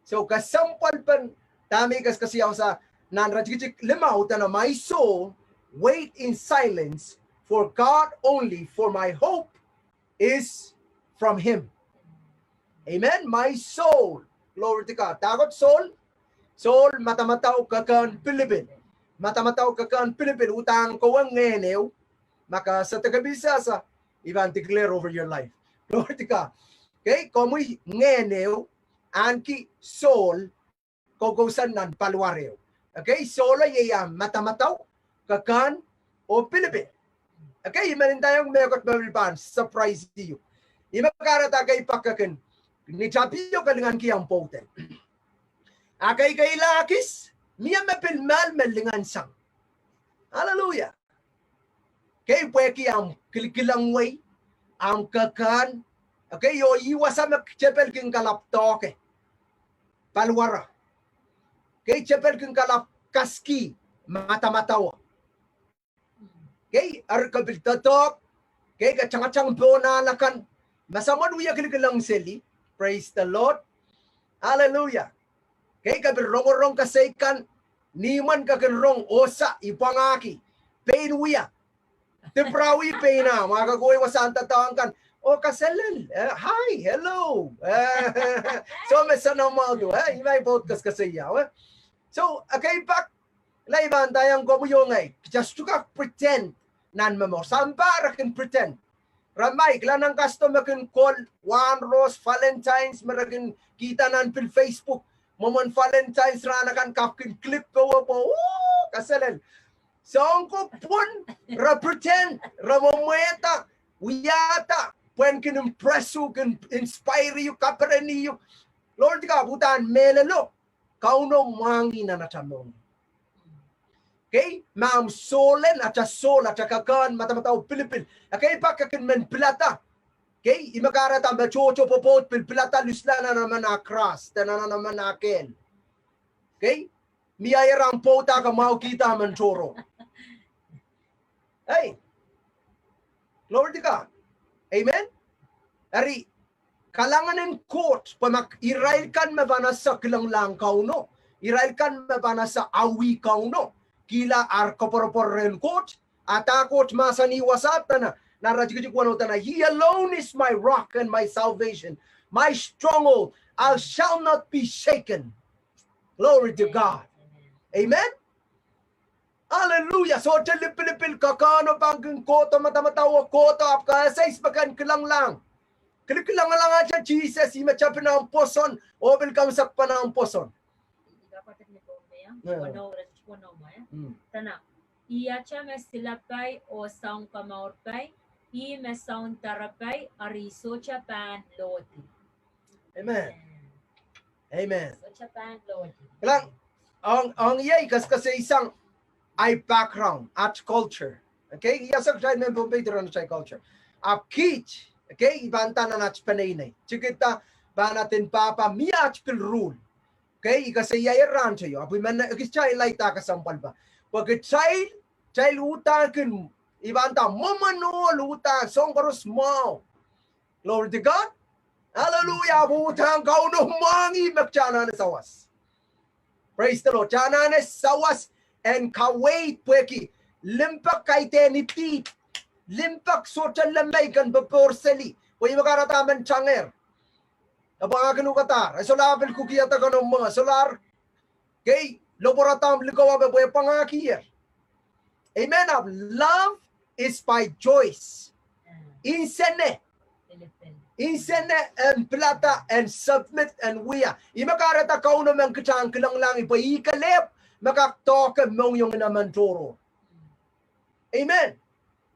So kesempwalpen Dahme I koasoakoasoia wasa nan iretikitik limau, dene, "My soul, wait in silence for God only, for my hope is from him." Amen. My soul. Glory to God. Dahkot soul? Soul, madamadau, kekehn pilipil. Madamadau, kekehn pilipil. Uhdahn kowe ngehn ehu, ma ke sehse de ke pil sehse, I pahn declare over your life. Glory to God. Okay, komwi ngehn ehu, ahneki soul, koukousoan nan paliwar ehu. Okay, soul iei ahmw madamadau, kekehn, oh pilipil. Okay, I men ndaiong mehkot me pil pahn surprise you. I me kahrehda ekei pak ke kin, ni tapio ke linganki ahmw pwoud en. A ekei keila kis, mie me pil mehlel me lingansang. Hallelujah. Okay, pwehki ahmw kilkilang wei, ahmw kekehn. Okay, oh ih wasa me tepel kin kalap doke paliwar. Okay, tepel kin kalap kaski madamadau. Okay, eri ke pil doadoahk. Okay, ke tangatang pohn ahl akan. Ma soahng wia kilkilang seli. Praise the Lord. Hallelujah. Okay, ke pil rongorong kesei kan. Ni imwen ke kin rong, oh sa, I pwangahki. Pein wia. Dipirawi pein ahmw, ma ke kohwei wasahn doadoahk kan. Oh, kaselel, eh, hi, hello. Eh, soh me soanamwahu, eh, I men pwoud koasoakoasoia, eh. So, ekei pak, ih me I pahn ndaiong komwi oh ngehi, kita sohte kak pretend nan momour. Sampah re kin pretend. Re mwaik, lel nan custom me kin kol wahn rose, Valentine's, me re kin kihda nan pil Facebook. Mwomwen Valentine's rahn akan, kak kin click powe pwe, oh, kaselel. Soahng ko pwon, re pretend, re mwomwehda, wiahda, pwehn kin impress uhk, kin inspire uhk, kapereni uhk. Lord, ke uhdahn mehlelo, Kauno mwahngih nan atail mour. Okay, ma ahmw soul en, atail soul, atail kekehn madamadau pilipil. Ekei pak ke kin men pilada. Okay, I me kahrehda me tohto pwopwoud pil pilada, lusla nan emen ah kras, de nan emen ah kehl. Okay, mie ahmw pwoud ah ke mwaukihda emen tohrohr. Hey, glory to God. Amen. Eri, kalahngan en Koht, pwe ma irail kan me pahn ese kilenglahng Kauno, irail kan me pahn ese awih Kauno, kihla ar koapworopwor rehn Koht, a dah Koht mahsanih wasa, dene, nan iretikitik weneu, dene, "He alone is my rock and my salvation, my stronghold, I shall not be shaken." Glory to God. Amen. Hallelujah. Sohte lipilipil, kekehn, oh pahn kin kohdo madamadau, oh kohdo, ahpw ke ese ihs me ke en kilenglahng. Kilkilenglahng ata Sises, ih me tepin ahmw pwoson, oh pil kaimwisekpen ahmw pwoson. Yeah. Dene, ih ata me silapai oh soun komourpai, ih me soun doaropai, eri sohte pahn lohdi. Amen. Amen. Sohte pahn lohdi. Kilang, ong, ong iei I koasoakoasoia sang ahi background, aht culture. Okay, I ese kitail mehn Pohnpei, dene atail culture. Ahpw kiht, okay, I pahn nda nan aht peneinei. Tikida pahn aht en pahpa, mie aht pil rule. Okay, I koasoia rahn teio, ahpw I men ekis kitail laida kesempwal pa. Pwe kitail, kitail uhdahn kin, I pahn nda mwomwen ohl uhdahn soahng koaros mwahu. Glory to God. Hallelujah. Ahpw uhdahn Kauno mwahngih me kita anahne sawas. Praise the Lord. Kita anahne sawas en kaweid pwehki limpoak kaidehn idihd. Limpoak sohte lemei ken popohrseli. Pwe ih me kahrehda men tangehr. E pwangahkin uhk adahr. E solahr pil kuki adahr kan oh mwo. E solahr kei lopwoarada ahmw likawah pwe e pwangahkier. Amen. Ahpw love is by choice. Insene. Insene en pilada, en submit, en wia. Ih me kahrehda Kauno men kitail en kilenglahng ih pwe ih kelehpw me kak doahke mohngiong en emen tohrohr. Amen.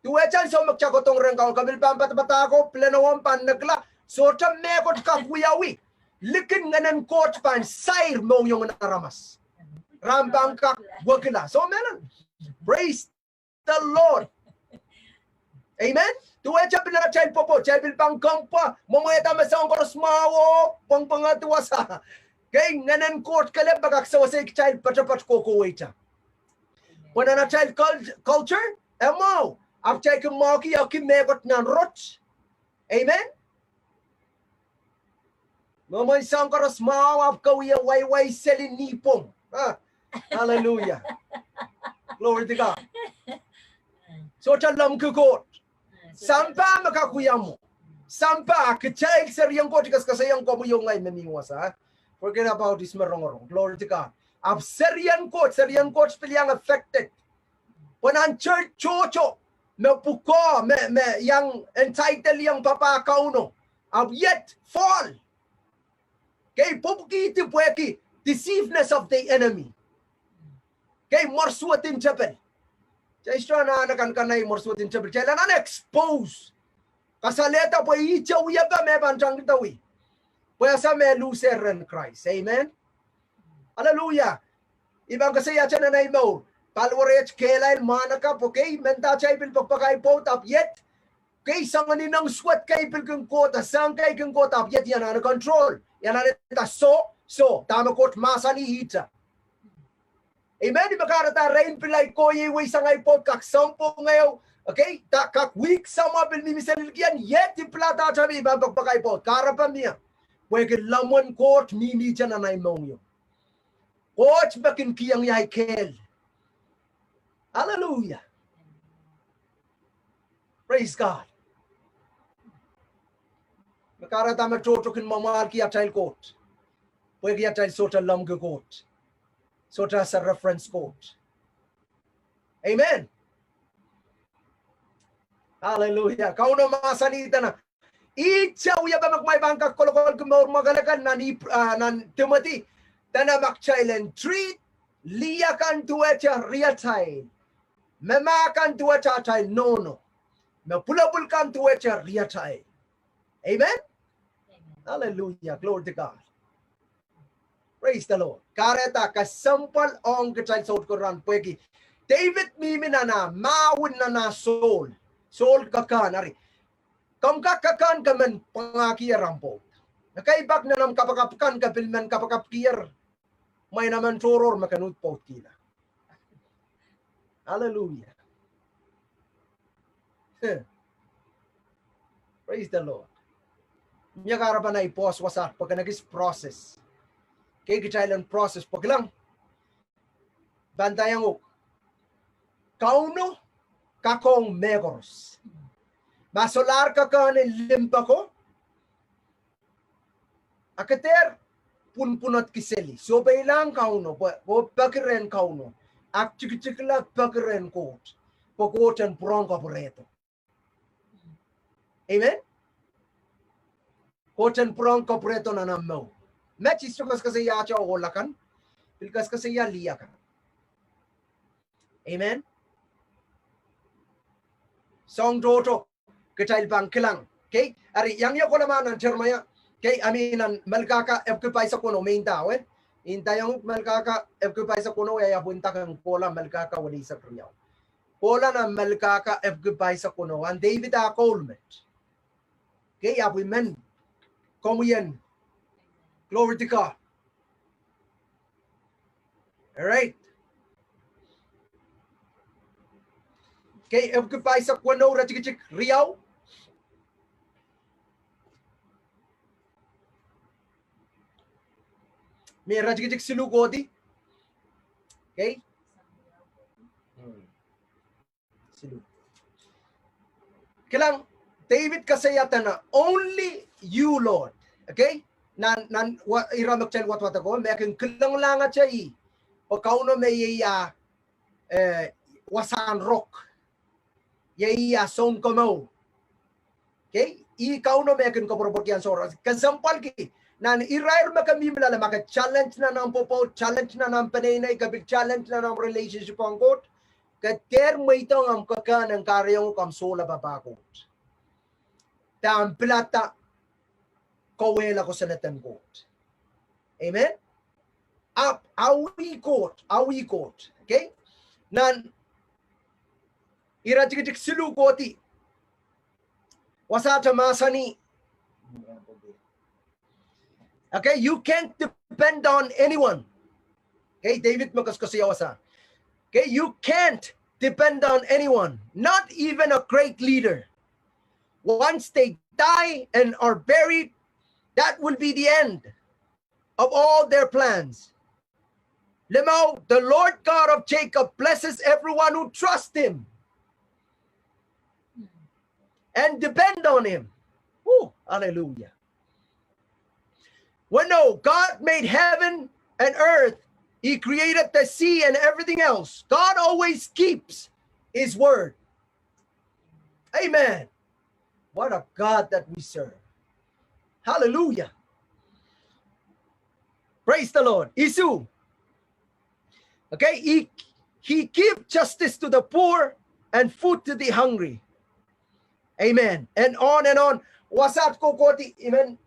Duwehte ansou me kita kohdohng rehn Kauno, ke pil pahn padapadahk oh pilene wet pahn nekla, sohte mehkot kak wiawi. Likin Ngehnen Koht pahn sair mohngiong en aramas. Rahn pahn kak wekila. Soh mehlel. Praise the Lord. Amen. Duwehte pil atail pwopwoud, kitail pil pahn kempe, mwomwehda me soahng koaros mwahu, pwongpwongehdi wasa. Kei Ngehnen Koht kelehpw me kak sewese kitail poatopoat kohkohweita. Pwe nan atail cul-, culture, e mwahu, ahpw kitail kin mwahuki, eki mehkot nan rot. Amen. Mwomwen soahng koaros mwahu ahpw ke wie waiwai seli ni pwong. Ah, hallelujah. Glory to God. Sohte lemmwiki Koht. Sampah me kak wia mwo. Sampah, kitail serien Koht, I kaskasaiong komwi oh ngehi me mi wasa. Forget about this me rongorong. Glory to God. Ahpw serien Koht, serien Koht pil iang affected. Pwe nan church tohto, me pwukoa, me, me iang entitle iong papah Kauno. Ahpw iet fall. Kei, pwupwukihdi pwehki deceitfulness of the enemy. Kei, mwersuwedin tepel. Kitail sohte anahne kankanai mwersuwedin tepel. Kitail anahne expose. Kasalehda pwe ihte wiepe me pahn tangkidawih. Pwe ese me luhsehr rehn Krais. Amen. Hallelujah. I pahn koasoiahte nan ei mour. Paliwar et kehlail mwahnakapw, okay, mendahte I pil pekipek ahi pwoud ahpw iet. Kei, soangen ineng suwed kei pil kin kohda, soang kei kin kohda ahpw iet I anahne control. I anahne nda soh, soh, dahme Koht mahsanih ihte. Amen. I pil kahrehda rein pil ahi kohieng wei sang ahi pwoud kak sounpwong ehu. Okay, da kak wihk samwa pil mihmi seli likian, iet I pilada ahpw I pahn pekipek ahi pwoud. Kahrepe mie. Pwehki lemwen Koht mihmihte nan ahi mohngiong. Koht me kin kihong ie ahi kehl. Hallelujah. Praise God. Me kahrehda me tohto kin mwamwahlki atail Koht. Pwehki atail sohte lemmwiki Koht. Sohte ese reference Koht. Amen. Hallelujah. Kauno mahsanih dene, ihte wiepe me kumwail pahn kak kolokolki mour mwakelekel nan Ib-, ah, nan Timoty, dene ma kitail en treat lih akan duwehte riatail, mema akan duwehte atail nohno, me pwulopwul kan duwehte riatail. Amen? Hallelujah. Glory to God. Praise the Lord. Kahrehda kesempwal ong kitail Sounkomouro pwehki David mihmi nan ah mahwen nan ah soul. Soul kekehn, eri. Komw kak kekehn ke men pwangahkier omw pwoud. Ekei pak nan omw kapakap kan ke pil men kapakapkier. Mwein emen tohrohr me kin uhd pwoudkihla. Hallelujah. Praise the Lord. Mie kahrepen ahi pwoas wasaht pwe ken ekis process. Kei kitail en process pwe kilang. Pahn ndaiong uhk. Kauno kak ong mehkoaros. Ma solahr kekehn en limpoak o, a ke dehr pwunpwunodki seli. Sohpeilahng Kauno, pwe, pwe peki rehn Kauno. Aktikitikla peki rehn Koht. Pwe Koht en pwurehng kapwurehdo. Amen? Koht en pwurehng kapwurehdo nan omw mour. Met I sohte kaskasaiahte ohl akan. Pil kaskasaia lih akan. Amen? Soang tohto, kitail pahn kilang. Kei, eri, iang ie kohla ma nan Seremaia. Kei, I mean nan Melkahka epwiki pahisek weneu me I ndahwe. I ndaiong uhk Melkahka epwiki pahisek weneu, ia ia pwihn dak en kohla Melkahka weneisek riau. Kohla nan Melkahka epwiki pahisek weneu, ahn David ah koul met. Kei, ahpw I men komwi en. Glory to God. All right. Kei, epwiki pahisek weneu iretikitik riau. Me iretikitik siluh kohdi. Kei. Siluh. Kilang, David koasoia dene, "Only you, Lord." Okay? Nan, nan, wa, ira me kitail wadwadek ko, me kin kilangalahngete ih. Pwe Kauno me iei ah, eh, wasahn rok. Iei ah Sounkomour. Okay? Ih Kauno me kin koapworopworki ansou. Kesempwalki. Nan irair me ke mihmi loale, ma ke challenge nan omw pwopwoud, challenge nan omw peneinei, ke pil challenge nan omw relationship ong Koht. Ke dehr mweidohng omw kekehn en kahrehiong uhk omw sohla papah Koht. Pahn pilada kawehla kosonned en Koht. Amen? Ahpw, awi Koht, awi Koht. Okay? Nan iretikitik siluh kohdi. Wasaht e mahsanih. Okay, you can't depend on anyone. Okay, David me koasokoasoia wasa. Okay, you can't depend on anyone, not even a great leader. Once they die and are buried, that will be the end of all their plans. Limau, the Lord God of Jacob blesses everyone who trusts him and depend on him. Woo, hallelujah. When no, God made heaven and earth. He created the sea and everything else. God always keeps his word. Amen. What a God that we serve. Hallelujah. Praise the Lord. Isu. Okay, he, he give justice to the poor and food to the hungry. Amen. And on and on. Wasaht kohkohdi, amen.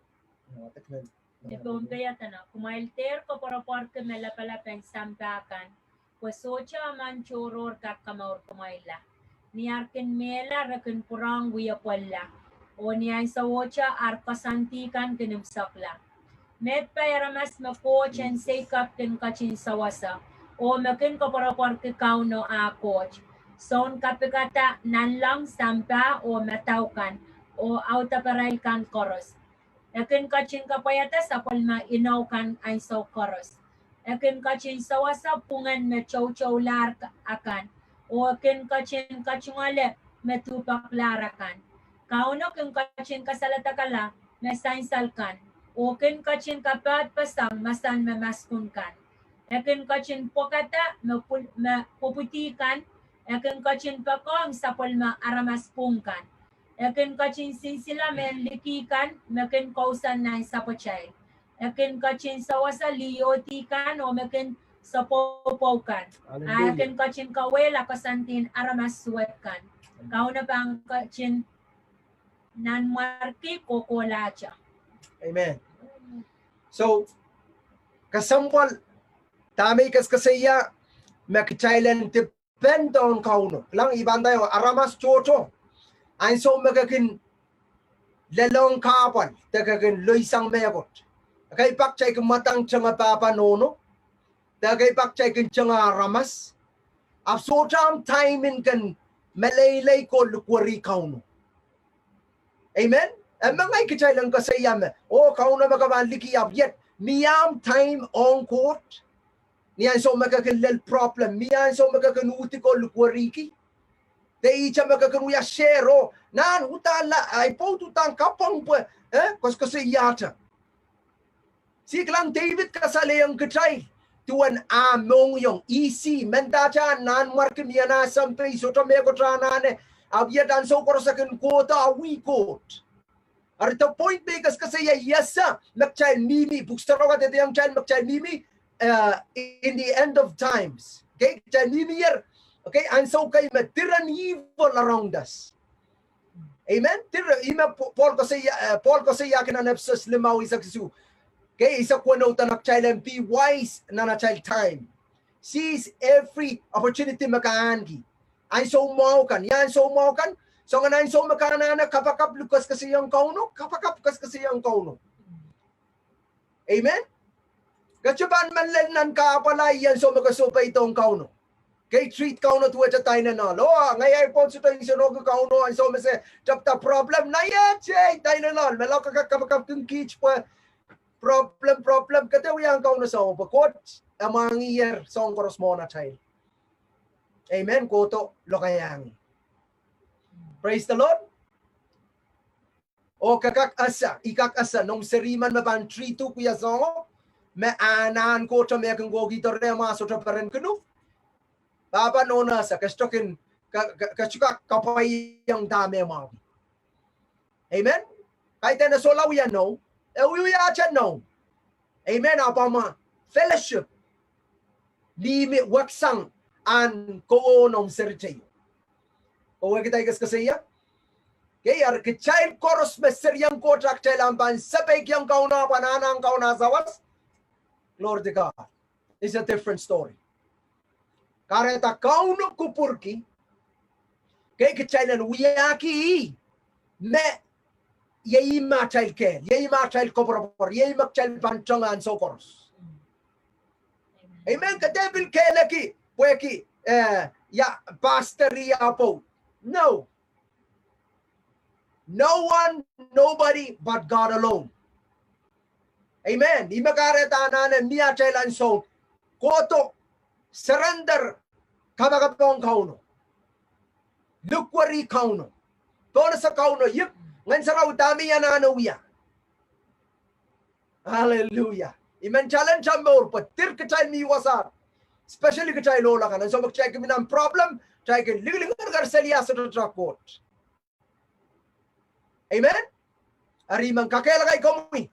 Ni Pohnpei e nda, kumwail dehr koapworopworki me lapalap en sampah kan, pwe sohte emen tohrohr kak komour kumwailla. Ni ar kin mehla re kin pwurehng wie pwolla, oh ni ahnsowohte ar koasoandi kan kin imwisekla. Meid pai aramas me Koht en Seikop kin ketin sewese, oh me kin koapworopworki Kauno ah Koht, Soun kapikada nanleng, sampah oh madau kan, oh audeparail kan koaros. E kin ketin kapwaiada sapwellime inou kan ahnsou koaros. E kin ketin sewese pwungen me toutoulahr akan, oh e kin ketin katungoale me duhpekelahr akan. Kauno kin ketin kasaledekala me sansal kan, oh kin ketin kapoadpeseng mahsen me maskun kan. E kin ketin pwekada me pwul-, me pwupwudi kan. E kin ketin poakohng sapwellime aramas pwung kan. E kin ketin sinsile mehn liki kan me kin kousoan nan sapwatail. E kin ketin sewese liohdi kan oh me kin sapwopwou kan. A e kin ketin kauwehla koasoandien aramas suwed kan. Kauno pahn ketin nanmwarki kohkohlahte. Amen. So, kesempwal dahme I kesekeseia, me kitail en depend on Kauno. Kilang, I pahn nda aramas tohto, ansou me ke kin lelohng kahpwal de ke kin loisang mehkot, ekei pak kitail kin mwadang tenge pahpa nohno, de ekei pak kitail kin tenge aramas, ahpw sohte ahmw time en kin meleilei ko likwerih Kauno. Amen. E me ngehi kitail en koasoia me, oh, Kauno me ke pahn liki ahpw iet, mie ahmw time ong Koht? Ni ansou me ke kin lel problem, mie ansou me ke kin uhdi ko likwerihki? De ihte me ke kin wia share, oh, nan uhdahn la, ahi pwoud uhdahn kapwung pwe, eh, koasokoasoiahte. Sikilang, David kasalehiong kitail duwen ah mohngiong, ih, mendahte ah nanmwarki mie nah sampei, sohte mehkot ah anahne, ahpw iet ansou koaros e kin kohdo, ah, wia Koht. Eri the point me I kesekeseia, I ese me kitail mihmi, Pwuhk Sarawi kadehdehiong kitail me kitail mihmi, uh, in the end of times. Okay, kitail mihmier, okay, ansou kei me there are evil around us. Amen. There, ih me P-, Pohl koasoia, eh, Pohl koasoiahki nan Episos limau eisek isuh. Okay, eisek weneu, dene kitail en be wise nan atail time. Seize every opportunity me ke ahneki. Ansou mwahu kan, ia ansou mwahu kan, soangen ansou me ke anahne kapakap, luke kesekesehiong Kauno, kapakap, kesekesehiong Kauno. Amen. Ke sohte pahn men lel nan kahpwal, ah, ih ansou me ke sohpeidohng Kauno. Ke treat Kauno duwehte dainenol. Oh, ngehi ahi pwoud sohte nsenohki Kauno ansou me se tepda problem. Naiehte, dainenol. Me lao ke kak kapakapki kiht pwe problem, problem. Ke dehr wiahiong Kauno soahng pwe Koht e mwahngihier soahng koaros mwohn atail. Amen. Kohdo lokaiahngih. Praise the Lord. Oh, ke kak ese, I kak ese, noumw seri men me pahn treat uhk wia soahngo, me anahn Koht me e kin kohkihdo rehmwahu, sohte peren kinu. Pahpa nohno ese, ke sohte kin, ke, ke, ke sohte kak kapwaiong dahme mwahu. Amen. Kaidehn e solahr wia noumw, e wiwiahte noumw. Amen. Ahpw ma fellowship, mihmi weksang ahn kowe oh noumw seri teio. Kowe kitail kesekeseia. Okay, eri kitail koaros me serien Koht, ah kitail ahpw pahn sapeikiong Kauno, pahn anahne Kauno sawas. Glory to God. It's a different story. Kahrehda Kauno kupwurki, okay, kitail en wiahki ih me iei ih me atail kehl, iei ih me atail koapworopwor, iei ih me kitail pahn tenge ansou koaros. Amen. Ke dehr pil kehleki pwehki, eh, ia pastor ia pwoud. No. No one, nobody but God alone. Amen. Ih me kahrehda anahne mie atail ansou Kohdo, surrender, kapakap ong Kauno. Lukweri Kauno. Pohnese Kauno, ih Ngehn Sarawi dahme I anahne wia. Hallelujah. I men challenge mour pwe dir kitail mi wasaht. Especially kitail ohl akan. Ansou me kitail kin mih nan problem, kitail kin lingilinger seli ah sohte Koht. Amen. Eri I men kakehlaka komwi.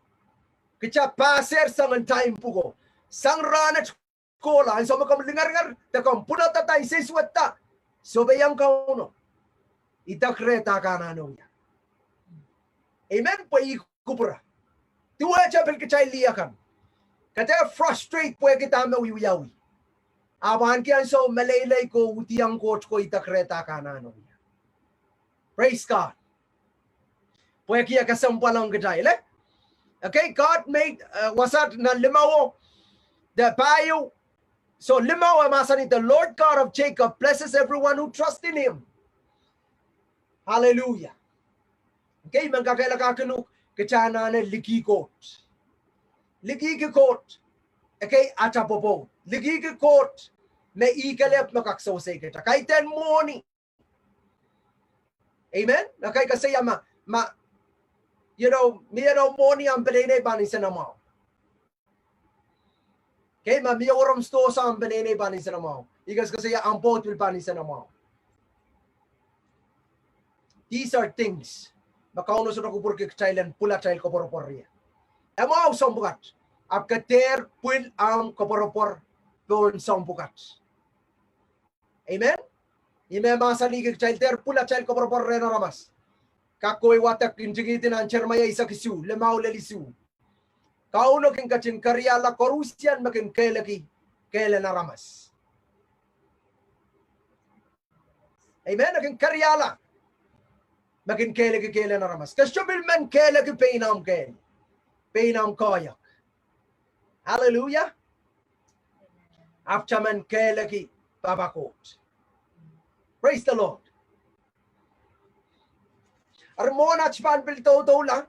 Kitail pass sang time pwuko. Sang rahnwet kohla, ansou me komw lingeringer, de komw pwurodo da, I sehse wet da. Sohpeiong Kauno. Idek rehtail anahne wia. Amen. Pwe ih kupwure. Duwehte pil kitail lih akan. Kitail frustrate pwehki dahme wiwiawi. Ahpw ahneki ansou meleilei ko, udiong Koht ko, idek rehtail anahne wia. Praise God. Pwehki e kesempwal ong kitail, eh? Okay, God made, uh, wasaht nan limau, de pahieu. So limau e mahsanih, "The Lord God of Jacob blesses everyone who trusts in him." Hallelujah. Okay, I men kakehlaka kin uhk kitail anahne likih Koht. Likihki Koht. Okay, atail pwopwoud. Likihki Koht me ih kelehpw me kak sewese kitail. Kaidehn mwohni. Amen. Na kaidehn koasoia ma, ma, you know, mie eno mwohni ahmw peneinei pahn nsenamwahu. Okay, ma mie weremw sidohsa ahmw peneinei pahn nsenamwahu. I koasokoasoia ahmw pwoud pil pahn nsenamwahu. These are things me Kauno sohte kupwurki kitail en pwil atail koapworopwor ie. E mwahu soahng pwukat. Ahpw ke dehr pwil ahmw koapworopwor pohn soahng pwukat. Amen. Ih me mahsanih kitail dehr pwil atail koapworopwor rehn aramas. Kak kohwei wadek ntingihdi nan Seremaia eisek isuh, limau lel isuh. Kauno kin ketin keriahla koaruhsian me kin kehleki kehlen aramas. Amen. E kin keriahla me kin kehleki kehlen aramas. Ke sohte pil men kehleki pein ahmw kehl, pein ahmw koahiek. Hallelujah. Ahpw ke men kehleki Pahpa Koht. Praise the Lord. Eri mwohn aht pahn pil doudoula,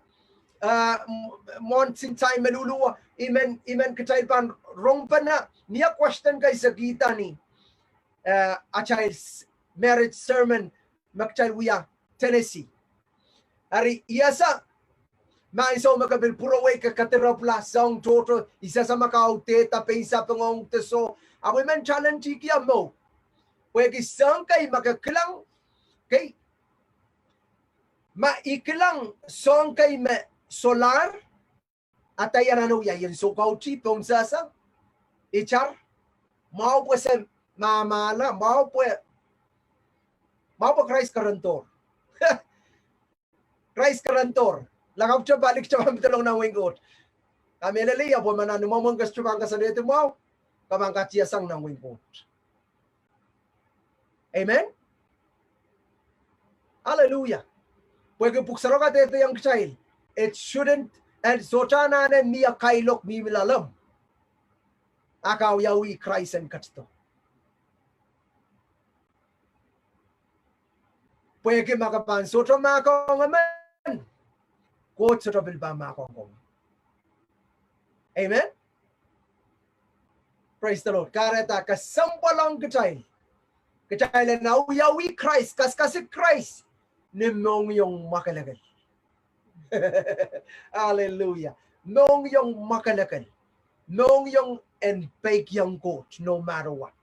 uh, m-, mwohn sin time me luhluhlo, I men, I men kitail pahn rongpene, mie question kei se kihda ni, uh, atail s-, marriage sermon me kitail wia Tennessee. Eri, I ese, ma ansou me ke pil pwurowei ke kadirepwla soahng tohto, I sehse ma ke audehda pein sapeng ong de soh, ahpw I men challenge-kihda mwo. Pwehki soahng kei ma ke kilang, okay, ma I kilang soahng kei me solahr, a dahme I anahne wia, I en soukautih pohn sehse, itar, mwahu pwe se mahmahla, mwahu pwe, mwahu pwe Krais kerendohr. Krais kerendohr. Lakapw te pali kitail pahn pedolong nan wehin Koht. Kamehlele, ahpw ma nan imwamwahn ke sohte pahn koasoanehdi mwahu, ke pahn katiasang nan wehin Koht. Amen. Hallelujah. Pwehki pwuhk sarawio kadehdehiong kitail, it shouldn't, and sohte anahne mie kailok mihmi loalomw, a ke wiawi Krais en ketido. Pwehki ma ke pahn sohte mahkohng emen, Koht sohte pil pahn mahkohng komwi. Amen. Praise the Lord. Kahrehda kesempwal ong kitail, kitail en awiawi Krais, kaskasik Krais, ni mohngiong mwakelekel. Hallelujah. Mohngiong mwakelekel. Mohngiong en peikiong Koht, no matter what.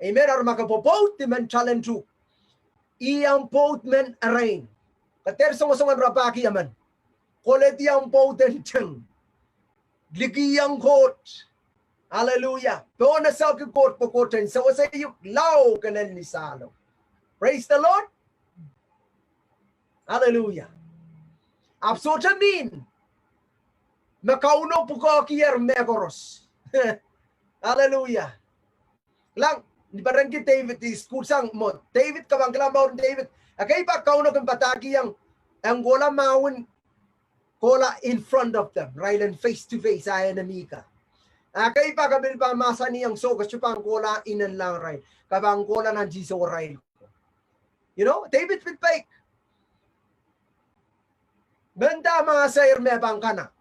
Amen. Eri ma ke pwopwoud, I men challenge uhk. Ih ahmw pwoud men erein. Ke dehr songosong en rapahki emen. Koledi ahmw pwoud en teng. Likiong Koht. Hallelujah. Pohnese ki Koht pwe Koht en sewese uhk lao kelehn ni sahlo. Praise the Lord. Hallelujah. Ahpw sohte mihmi me Kauno pwukoahkier mehkoaros. Hallelujah. Kilang, ni perenki David, I sukuhsang mwo David, ke pahn kilang mwahu en David. Ekei pak Kauno kin padahkihong, en kohla mahwen, kohla in front of them, irail en face to face, ah enemy ka. Ekei pak e pil pahn mahsanihong, soh, ke sohte pahn kohla inenla irail, ke pahn kohla nan tisoh irail. You know, David pil peik. Mendahte mahsanih me pahn kana,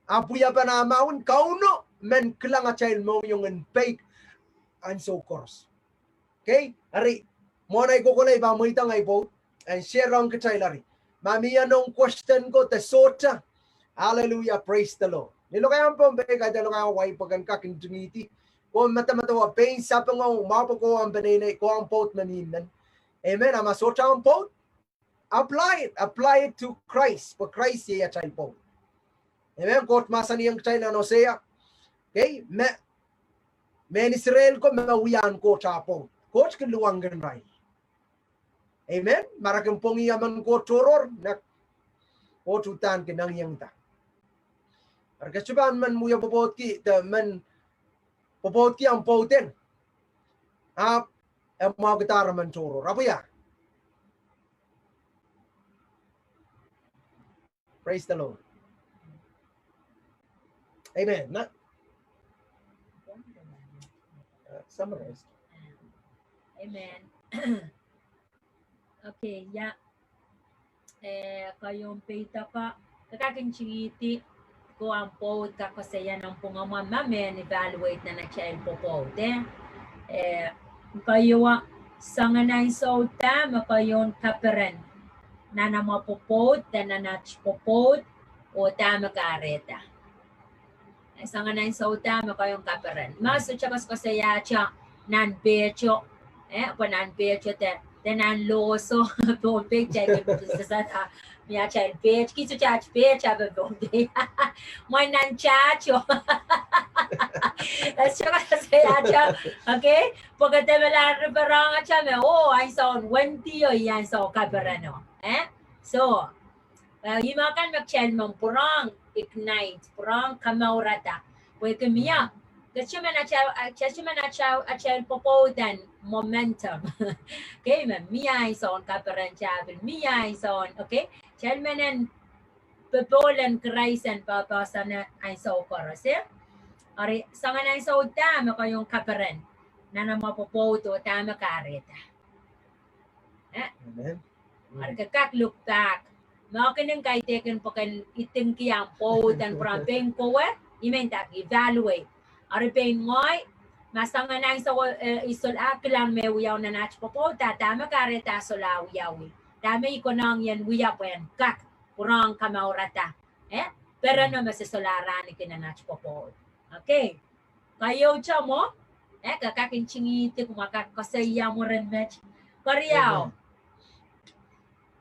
ahpw wiepen ah mahwen Kauno men kilang atail mohngiong en peik ansou koaros. Okay? Eri, mwohn ei kokolei pahn mweidohng ei pwoud, and share ong kitail eri. Ma mie noumw question ko de sohte. Hallelujah, praise the Lord. Ni lokaiahn Pohnpei, kaidehn lokaiahn Hawaii pwe ken kak ntingihdi. Komw medemedewe pein sapeng ong, ma pwe komw peneinei, komw pwoud me mihmi men. Amen. A ma sohte omw pwoud, apply it, apply it to Christ, pwe Christ iei atail pwoud. Amen. Koht mahsanihong kitail nan Hosea. Okay, me, mehn Israel ko me wiahiong Koht ah pwoud. Koht kin luwangkin irail. Amen. Ma re kin pwongih emen Koht tohrohr, na Koht uhdahn kin engiengda. Eri ke sohte pahn men wie pwopwoudki, de men pwopwoudki omw pwoud en. Ahpw e mwahukidahr emen tohrohr. Ahpw ia. Praise the Lord. Amen. Na, uh, summarize. Amen. Okay, ia. Eh, koahieu, peidoko, ke kak ntingihdi, ko omw pwoud kak koasoia nan pwungamwahu ma mehn evaluate nan atail pwopwoud, eh? Eh, koahieu, soangen ansou da me koahieu kaperen nan amwa pwopwoud, de nan at pwopwoud, oh dahme kahrehda. Eh, soangen ansou da me koahieu kaperen. Ma sohte koasokoasoiahte nan pehto, eh, pwe nan pehto de, de nan lohso, Pohnpei kitail kin sehse da, mie atail peht, ki sohte at peht, a pwe Pohnpei. Mwein nan tahto. Eh, sohte koasokoasoiahte, okay? Pwe ke de me lahn riperong ahte me, oh, ansoun wendi o, ih ansoun kapereno. Eh? So, eh, ih me kan me kitail men pwurehng ignite, pwurehng kamourada. Pwehki mie, ke sohte men atail, eh, ke sohte men atail, atail pwopwoud en momentum. Okay, me mie ansoun kaperen, kitail pil mie ansoun, okay? Kitail men en popohl en Krais en popohsang ansou koaros, eh? Eri, soangen ansou da me koahieu kaperen nan amwa pwopwoud oh dahme kahrehda. Eh? Amen. Eri ke kak look back. Mehkenen kaidehkin pwe ken idingki omw pwoud en pwurehng pein kowe, I men dak evaluate. Eri pein ngehi, ma soangen ansou, eh, I solahr kilang me wiawi nan at pwopwoud, da, dahme kahrehda solahr wiawi. Dahme I konehng en wia pwehn kak pwurehng kamourada. Eh? Pereno me se solahr ahneki nan at pwopwoud. Okay. Koahieu tohto mwo, eh, ke kak ntingihdi kumwa kak koasoia mwurin met. Keriau. Amen.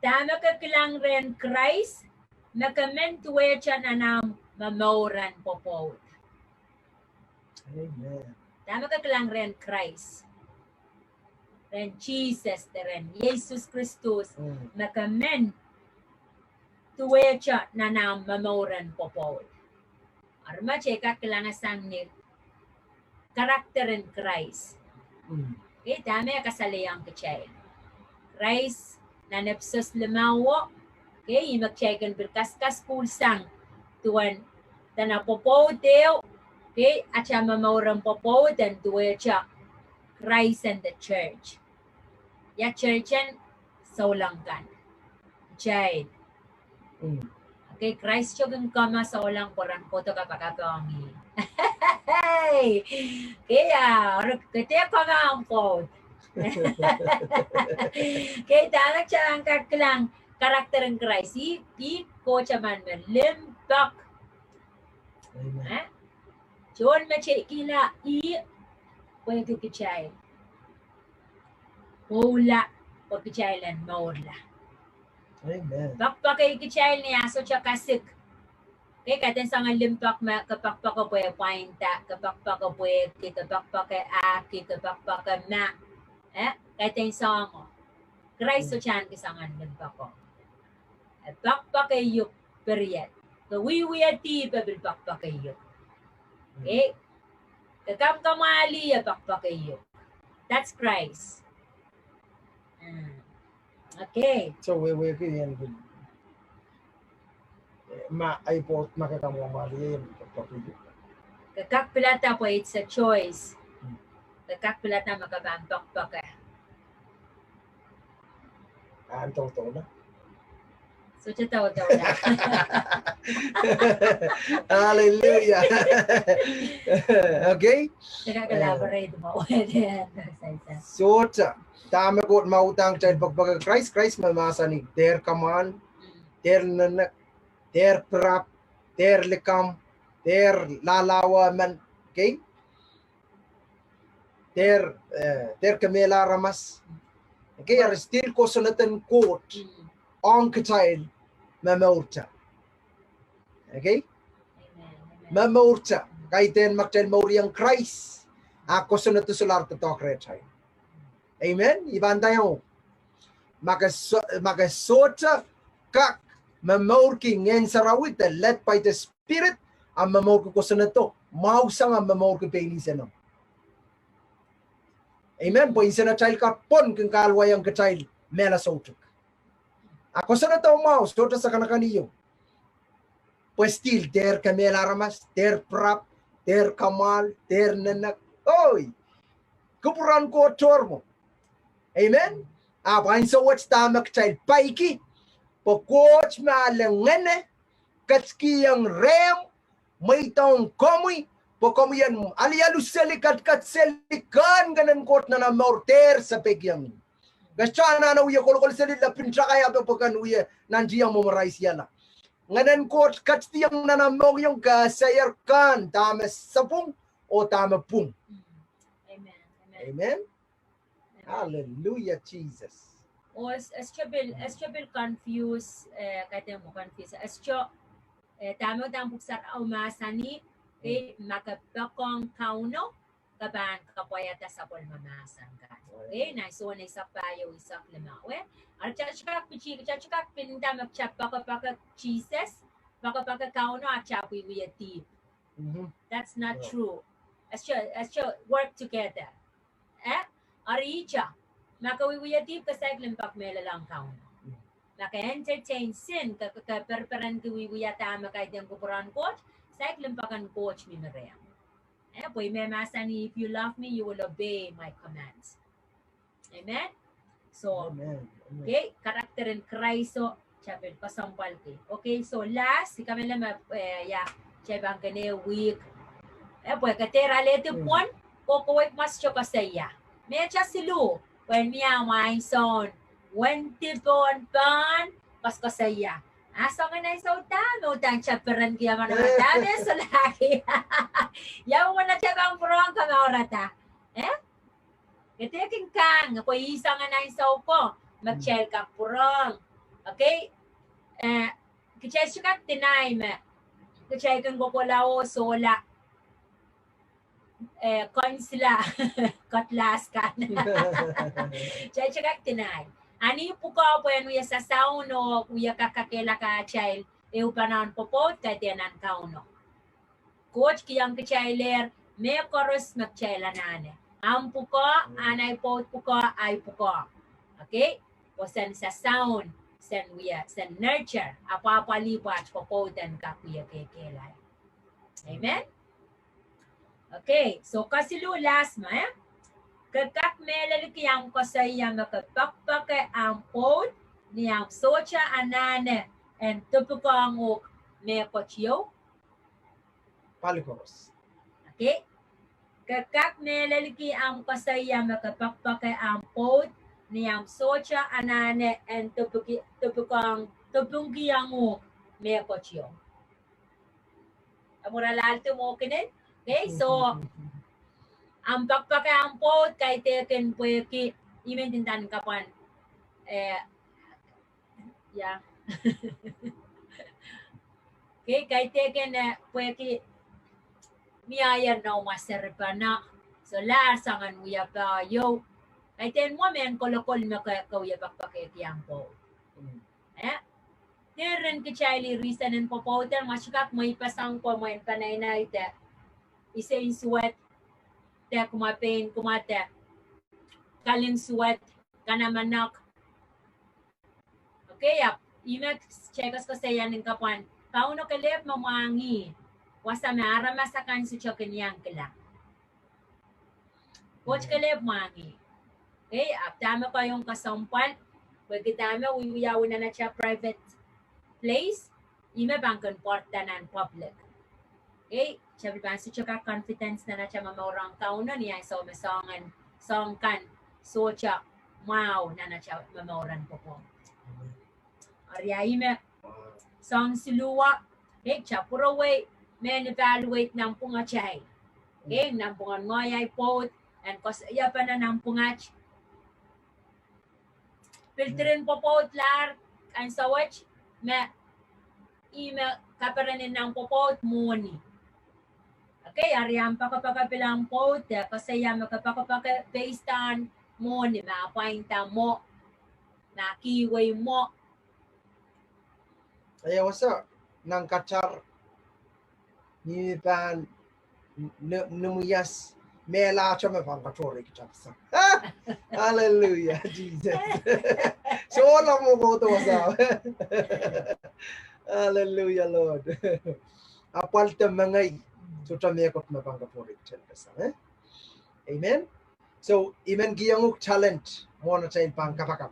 Dahme ke kilang rehn Krais, me ke men duwehte nan ahmw momour en pwopwoud. Amen. Dahme ke kilang rehn Krais, rehn Sises, de rehn Yesus Kristus, mm, me ke men duwehte nan ahmw momour en pwopwoud. Eri met e kak kilangasang ni character en Krais. Mm. Okay, dahme e kasalehiong kitail. Krais nan Episos limau, okay, ih me kitail kin pil kaskasukuhlsang duwen, dene pwopwoud ehu, okay, atail momour en pwopwoud en duwehte Krais and the church. Ia church en? Souleng kan. Kitail. Mm. Okay, Krais kin kama souleng pwe ren kohdo kapakap ong ih. Okay, ia, eri ke dehr kama omw pwoud. Okay, dahme kitail kak kilang character en Krais, ih, ih Koht emen me limpoak. Amen. Eh? Sohn me kihla ih pwehki kitail. Pwoula pwe kitail en mourla. Amen. Poakepoake kitail ni ah sohte kasik. Okay, kaidehn soangen limpoak me ke poakepoake pwe pwainda, ke poakepoake pwehki, ke poakepoake ahki, ke poakepoake ma. Eh, kaidehn soangen. Krais, mm, sohte ahneki soangen limpoak. E poakepoake uk, period. Ke wiewia dihp e pil poakepoake uk. Mm. Okay? Ke kamwkamwahli e poakepoake uk. That's Christ. Mm. Okay. So wehwehki en pil, eh, ma ahi pwoud ma ke kamwkamwahli e pil poakepoake uk. Ke kak pilada pwe it's a choice. Mm. Ke kak pilada me ke pahn poakepoake. Ahn tohtohla. Sohte tautau. Hallelujah. Okay. Sehte kak elaborate mwo. Sohte. Dahme Koht, ma udahn kitail poakpoake Krais, Krais me mahsanih, dehr kamwahl, dehr nenek, dehr pirap, dehr likamw, dehr lahlahwe emen. Okay. Dehr, eh, dehr kemehla aramas. Okay, eri still kosonned en Koht ong kitail momourte. Okay? Momourte. Kaidehn ma kitail mour ong Krais, a kosonned solahr doadoahk rehtail. Amen. I pahn nda iang, ma ke so-, ma ke sohte kak momourki Ngehn Sarawi de led by the Spirit, a momourki kosonnedo, mwahu sang a momourki pein insenomw. Amen. Pwe insenatail kan pwon kin kahluwa ong kitail mehla soutuk. A kosonnedo mwahu, sohte sakanakan ieu. Pwe still dehr kemehla aramas, dehr pirap, dehr kamwahl, dehr nenek. Oi. Kupwuren Koht tohr mwo. Amen. Ahpw ansou wet dahme kitail pahki, pwe Koht me ale ngehne ketikihong rehmw, mweidohng komwi, pwe komwi en alialu seli, ketiket seli, kehn Ngehn en Koht nan omw mour, dehr sapeikiong. Ke sohte anahne wie kolokol seli lepin takai ape pwe ken wie nantihong memorize-iala. Ngehn en Koht ketidiong nan omw mohngiong, ke eseier kehn dahme sapwung oh dahme pwung. Amen. Amen. Amen. Hallelujah, Jesus. Oh, es, es sohte pil, es sohte pil confuse, eh, kaidehn mwo confuse. Es sohte, eh, dahme, dahme Pwuhk Sarawi mahsanih, okay, ma ke poakohng Kauno, ke pahn kapwaiada sapwellime mahsen kan. Okay, nan Sohn eisek pahieu, eisek limau, eh. Eri kitail sohte kak pil, kitail sohte kak pil nda me kitail poakepoake Sises, poakepoake Kauno, a kitail wiewia dihp. That's not true. Es sohte, es sohte work together. Eh? Eri ihte, ma ke wiewia dihp, ke saik limpoak mehlelohng Kauno. Ma ke entertain sin, ke, ke, ke perperenki wiewia dahme kaidehn kupwuren Koht, saik limpoak en Koht mihmi rehmw. Eh, pwe ih me mahsanih, if you love me, you will obey my commands. Amen. So, amen. Amen. Okay, character en Krais o, kitail pil kesempwalki. Okay, so last, I kamehlele me, eh, ia, kitail pahn kene week. Eh, pwe ke dehr alehdi pwon, kokohwei mas sohte koasoia. Me kitail siluh, pwe mie mwain soun, wendi pohn pahn, koasokoasoia. A soangen ansou dahme udahn kitail perenki emen emen, dahme solahr ki. Ia, uwen kitail pahn pwurehng kamourada. Eh? Ke dehr kin kang, pwe ih soangen ansou ko, me kitail kak pwurehng. Okay? Eh, kitail sohte kak deny me kitail kin kohkohla oh sohla, eh, concealer, cutlass kan. Kitail sohte kak deny. A ni pwukoa pwehn wie sasaun oh wie kak kakehlaka atail ehu pahn pwopwoud, kaidehn nan Kauno. Koht kihong kitailehr mehkoaros me kitail anahne. Ahmw pwukoa, ahn ahi pwoud pwukoa, ahi pwukoa. Okay? Oh sen sasaun, sen wia, sen nurture, apwahpwalih pwe at pwopwoud en kak wie kekehlail. Amen? Okay, so kesiluh, last me, eh? Ke kak mehlelki ahmw koasoia me ke poakpoake ahmw pwoud, ni ahmw sohte anahne en dipikohng uhk mehkot ieu. Pali koaros. Okay. Ke kak mehlelki ahmw koasoia me ke poakpoake ahmw pwoud, ni ahmw sohte anahne en dipiki-, dipikohng, dipingkihong uhk mehkot ieu. Amwuhr alahldi mwo kinen. Okay, so, ahmw poakpoake ahmw pwoud, kaidehkin pwehki, I men ndinda ni kapwan, eh, ia. Okay, kaidehkin, eh, pwehki mie ahi noumw wasa ripana. Solahr soangen wia pahieu. Kaidehn mwo mehn kolokol me ke, ke wie poakpoakehki ahmw pwoud. Eh? Dehr ren kitail reason en pwopwoud en, ma sohte kak mweipeseng pwe mwein panainaide, isensuwed, de kumwa pein kumwa de, kalinsuwed, kanamenek. Okay, ahpw ih me kitail koasokoasoia ni kapwan, Kauno kelehpw me mwahngih wasa me aramas akan sohte kin iang kilang. Koht kelehpw mwahngih. Okay, ahpw dahme kohiong kesempwal, pwehki dahme wiewiawi nan atail private place, ih me pahn kin pwarada nan public. Okay, kitail pahn sohte kak confidence nan atail momour ong Kauno ni ansou me soangen, soang kan sohte mwahu nan atail momour en pwopwoud. Eri ih me soang siluh, okay, kitail pwurowei me evaluate nanpwungatail. Okay, nanpwungen ngehi ahi pwoud, en koasoiapene nanpwungat. Pil diren pwopwoud lahr ansou wet, me ih me kaperenen nan pwopwoud mwohni. Okay, eri ahmw poakepoake pil ahmw pwoud, de koasoia me ke poakepoake based on mwohni, ma pwainda mwo, ma kihwei mwo. Ia wasa, nan katahr, ni pahn ni, ni mwias, mehlahte me pahn katohrehkitailsang. Hallelujah, Jesus. Sohla mwo kohdo wasa. Hallelujah, Lord. Apwal de mengei, sohte mehkot me pahn katohrehkitailsang, eh? Amen. So, I men kihong uhk talent, mwohn atail pahn kapakap.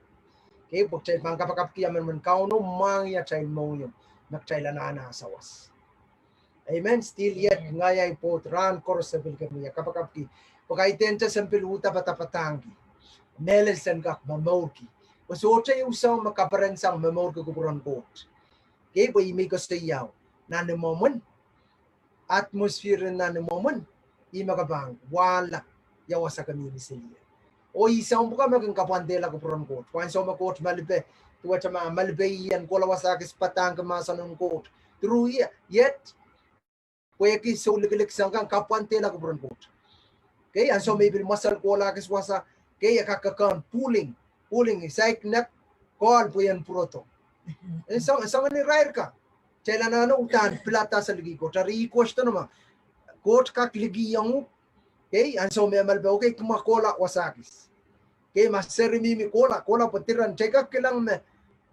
Okay, pwe kitail pahn kapakapki emenemen Kauno mwahngih atail mohngiong, me kitail anahne sawas. Amen. Still yet, ngehi ahi pwoud rahn koaros se pil kin wia kapakapki. Pwe kaidehn te se pil uhda padapadahngki. Mehlel sen kak momourki. Pwe sohte ehu soahng me kaperensang momourki kupwuren Koht. Okay, pwe ih me I koasoiao. Nan imwomwen. Atmosphere nan imwomwen. Ih me ke pahn wahla ia wasa ke mihmi silihen. Oh ih soahng pwukat me kin kapwandehla kupwuren Koht. Pwe ansou me Koht malipe, duwehte ma malipe ih en kohla wasa kis padahngki mahsen en Koht. Through ih, yet, pwehki souliki sang kan kapwandehla kupwuren Koht. Okay, ansou me I pil mwesel kohla kis wasa, okay, e kak kekehn pulling, pulling, saik nek, kohl pwe en pwurodo. Eh, soang, soangen irair ka. Kitail anahne uhdahn pilada se liki Koht. Eri ih question ma, Koht kak likihong uhk, okay, ansou me malipe, okay, kumwa kohla wasa kis. Okay, ma seri mihmi kohla, kohla pwe diren, kitail kak kilang me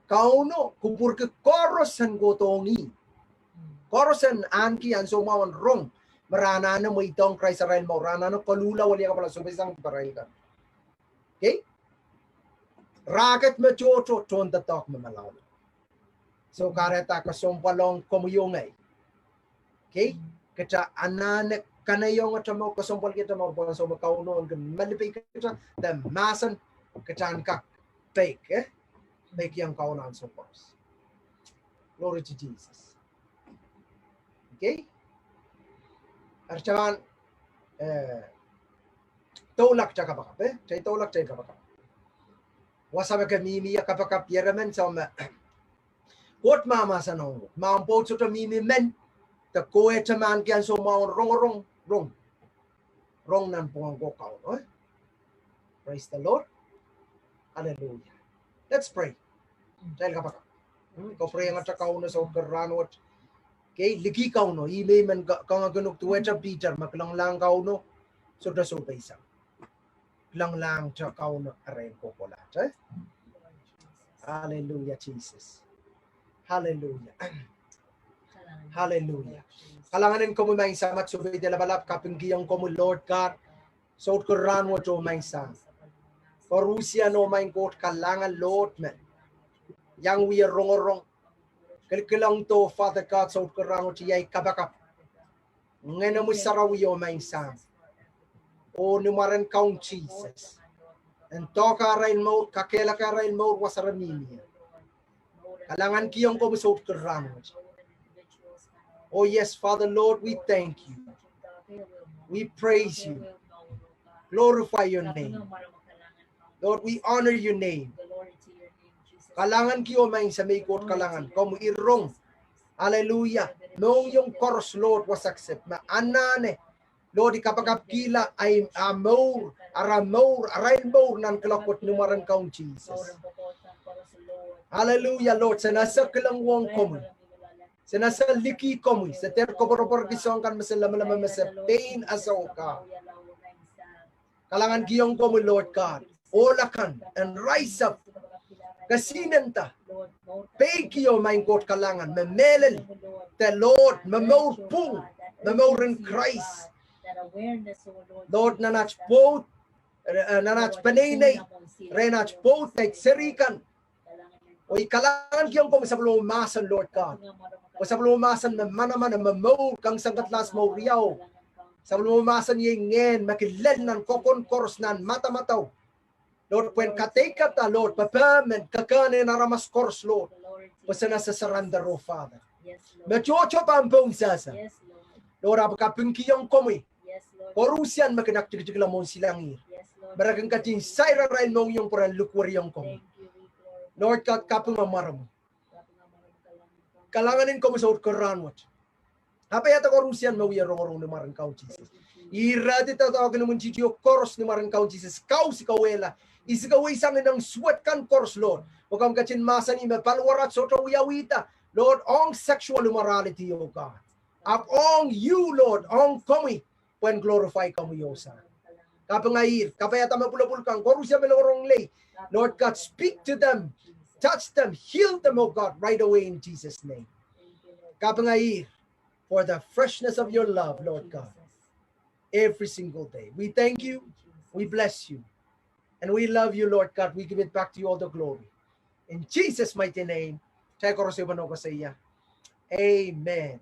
Kauno kupwurki koaros en kohdohng ih. Koaros en ahneki ansou mwahu en rong, me re anahne mweidohng Krais arail mour, re anahne koluhla wiliakapwala, sohpeisang diparail kan. Okay? Raket me tohto, tohndoadoahk me malaulau. So kahrehda kesempwal ong komwi oh ngehi. Okay? Kitail anahne kanaiong atail mour, kesempwalki atail mour, pwe ansou me Kauno en kin malipe kita, de mahsen, kitail en kak peik, eh? Peikiong Kauno ansou koaros. Glory to Jesus. Okay? Eri kitail pahn, eh, doulahte kapakap, eh? Kitail doulahte kapakap. Wasa me ke mihmi ie, kapakap ieremen, soh me Koht mahmahsen ong uhk, ma omw pwoud sohte mihmi men, de kohwei te mahn ki ansou mwahu en rongorong, rong. Rong nanpwungen ko Kauno, eh? Praise the Lord. Hallelujah. Let's pray. Kitail kapakap. Hmm, kapwuriangete Kauno soutik rahn wet. Okay, liki Kauno, ih me I men ka-, kangoangehkin uhk duwehte Piter, ma kilanglahng Kauno, sohte sohpeisang. Kilanglahngte Kauno arail kohkohlahte. Hallelujah, Jesus. Hallelujah. Hallelujah. Kalahngan en komwi Maing Samat, sohpeidi lapalap, kapingkihong komwi Lord God. Soutik rahn wet oh Maing Sahm. Koaruhsie oh Maing Koht, kalahngan Lord me iang wie rongorong. Kilkilangdo Father God, soutik rahn wet iei kapakap. Ngehnomwi Sarawi oh Maing Sahm. Oh ni mwaren Kaun Sises. En doke arail mour, kakehlaka arail mour wasa re mihmi ie. Kalahngankihong komwi soutik rahn wet. Oh yes, Father Lord, we thank you. We praise you. Glorify your name. Lord, we honor your name. Kalahnganki oh Maing Sahm, me I Koht kalahngan, komwi rong. Hallelujah. Mohngiong koaros Lord wasa kiset me anahne Lord, I kapakapkihla ahi, ah mour, ara mour, arail mour nan kuloak wet ni mwaren Kaun Sises. Hallelujah, Lord, se nase kilang uhwong komwi. Se nase liki komwi, se dehr koapworopworki soahng kan me se lemeleme, me se pein ese oh ka. Kalahngankihong komwi Lord God. Ohl akan en rise up, kesihnenda, peiki oh Maing Koht kalahngan, me mehlel, de Lord, me mour pwung, me mour en Krais. Lord, nan aht pwoud, eh, nan aht peneinei, rehn aht pwoud, aht seri kan. Oh I kalahnganki ong komwi sapwellimomwi mahsen, Lord God. Pwe sapwellimomwi mahsen me manaman, me momour, kangsang kedlahs mour riau. Sapwellimomwi mahsen iei ngehn me kin lel nan kokon koaros nan madamadau, Lord, pwehn kadeikada, Lord, pepehm en kekehn en aramas koaros, Lord, pwe se na se surrender, oh Father. Me tohto pahn pohnsehse, Lord, ahpw kapingkihong komwi koaruhsian me kin aktikitikla mwohn silangih, me re kin ketin sair arail mohngiong pwe ren likwerihong komwi, Lord God. Kaping mwaromwi, kalahngan en komwi soutik rahn wet. Kapaiada koaruhsian me wie rongorong ni mwaren Kaun Sises. Ih rehdi doadoahk en imwintihti koaros ni mwaren Kaun Sises, kau sikawehla, I sikaweisang ineng suwed kan koaros, Lord, pwe komw ketin mahsanih me paliwarat sohte wiawihda, Lord, ong sexual immorality, oh God, ahpw ong you, Lord, ong komwi, pwehn glorify komwi, oh Sahm. Kapinga ihr, kapaiada me pwulopwul kan koaruhsie me rongorong lei, Lord God, speak to them, touch them, heal them, oh God, right away in Jesus' name. Kapinga ihr for the freshness of your love, Lord God, every single day. We thank you, we bless you, and we love you, Lord God. We give it back to you all the glory. In Jesus' mighty name, kitail koaros pahn koasoia, amen.